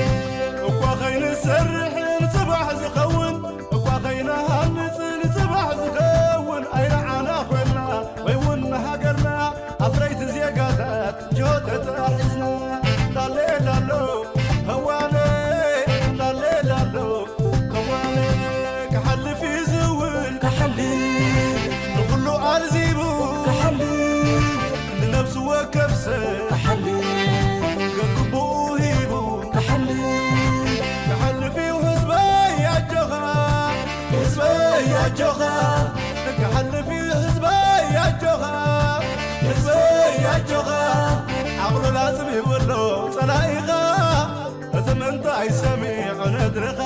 እኳ ኸይንሰርሕ ንጽባሕ ዝኸውን እኳ ኸይንሃንጽ ንጽባሕ ዝኸውን ኣይንዓና ኮይንና ወይ እውን ንሃገርና ኣፍረይቲ ዜጋታት ጆተታ ሒዝና ላሌላሎ እዋነ ላሌላሎ እዋነ ክሓልፍ እዩ ዝውን ክሓልፍ ንኹሉ ኣልዚቡ ክሓልፍ ንነብሱ ወከፍ ሰብ ክሓልፍ ከግብኡ ሂቡ ክሓልፍ ክሓልፍ እዩ ህዝበይ ኣጆኻ ህዝበይ ኣጆኻ ክሓልፍ እዩ ህዝበይ ኣጆኻ ህዝበይ ኣጆኻ ዓቕሉ ላዝብ ይብሎ ጸላኢኻ እቲ ምንታይ ሰሚዑ ነድርኻ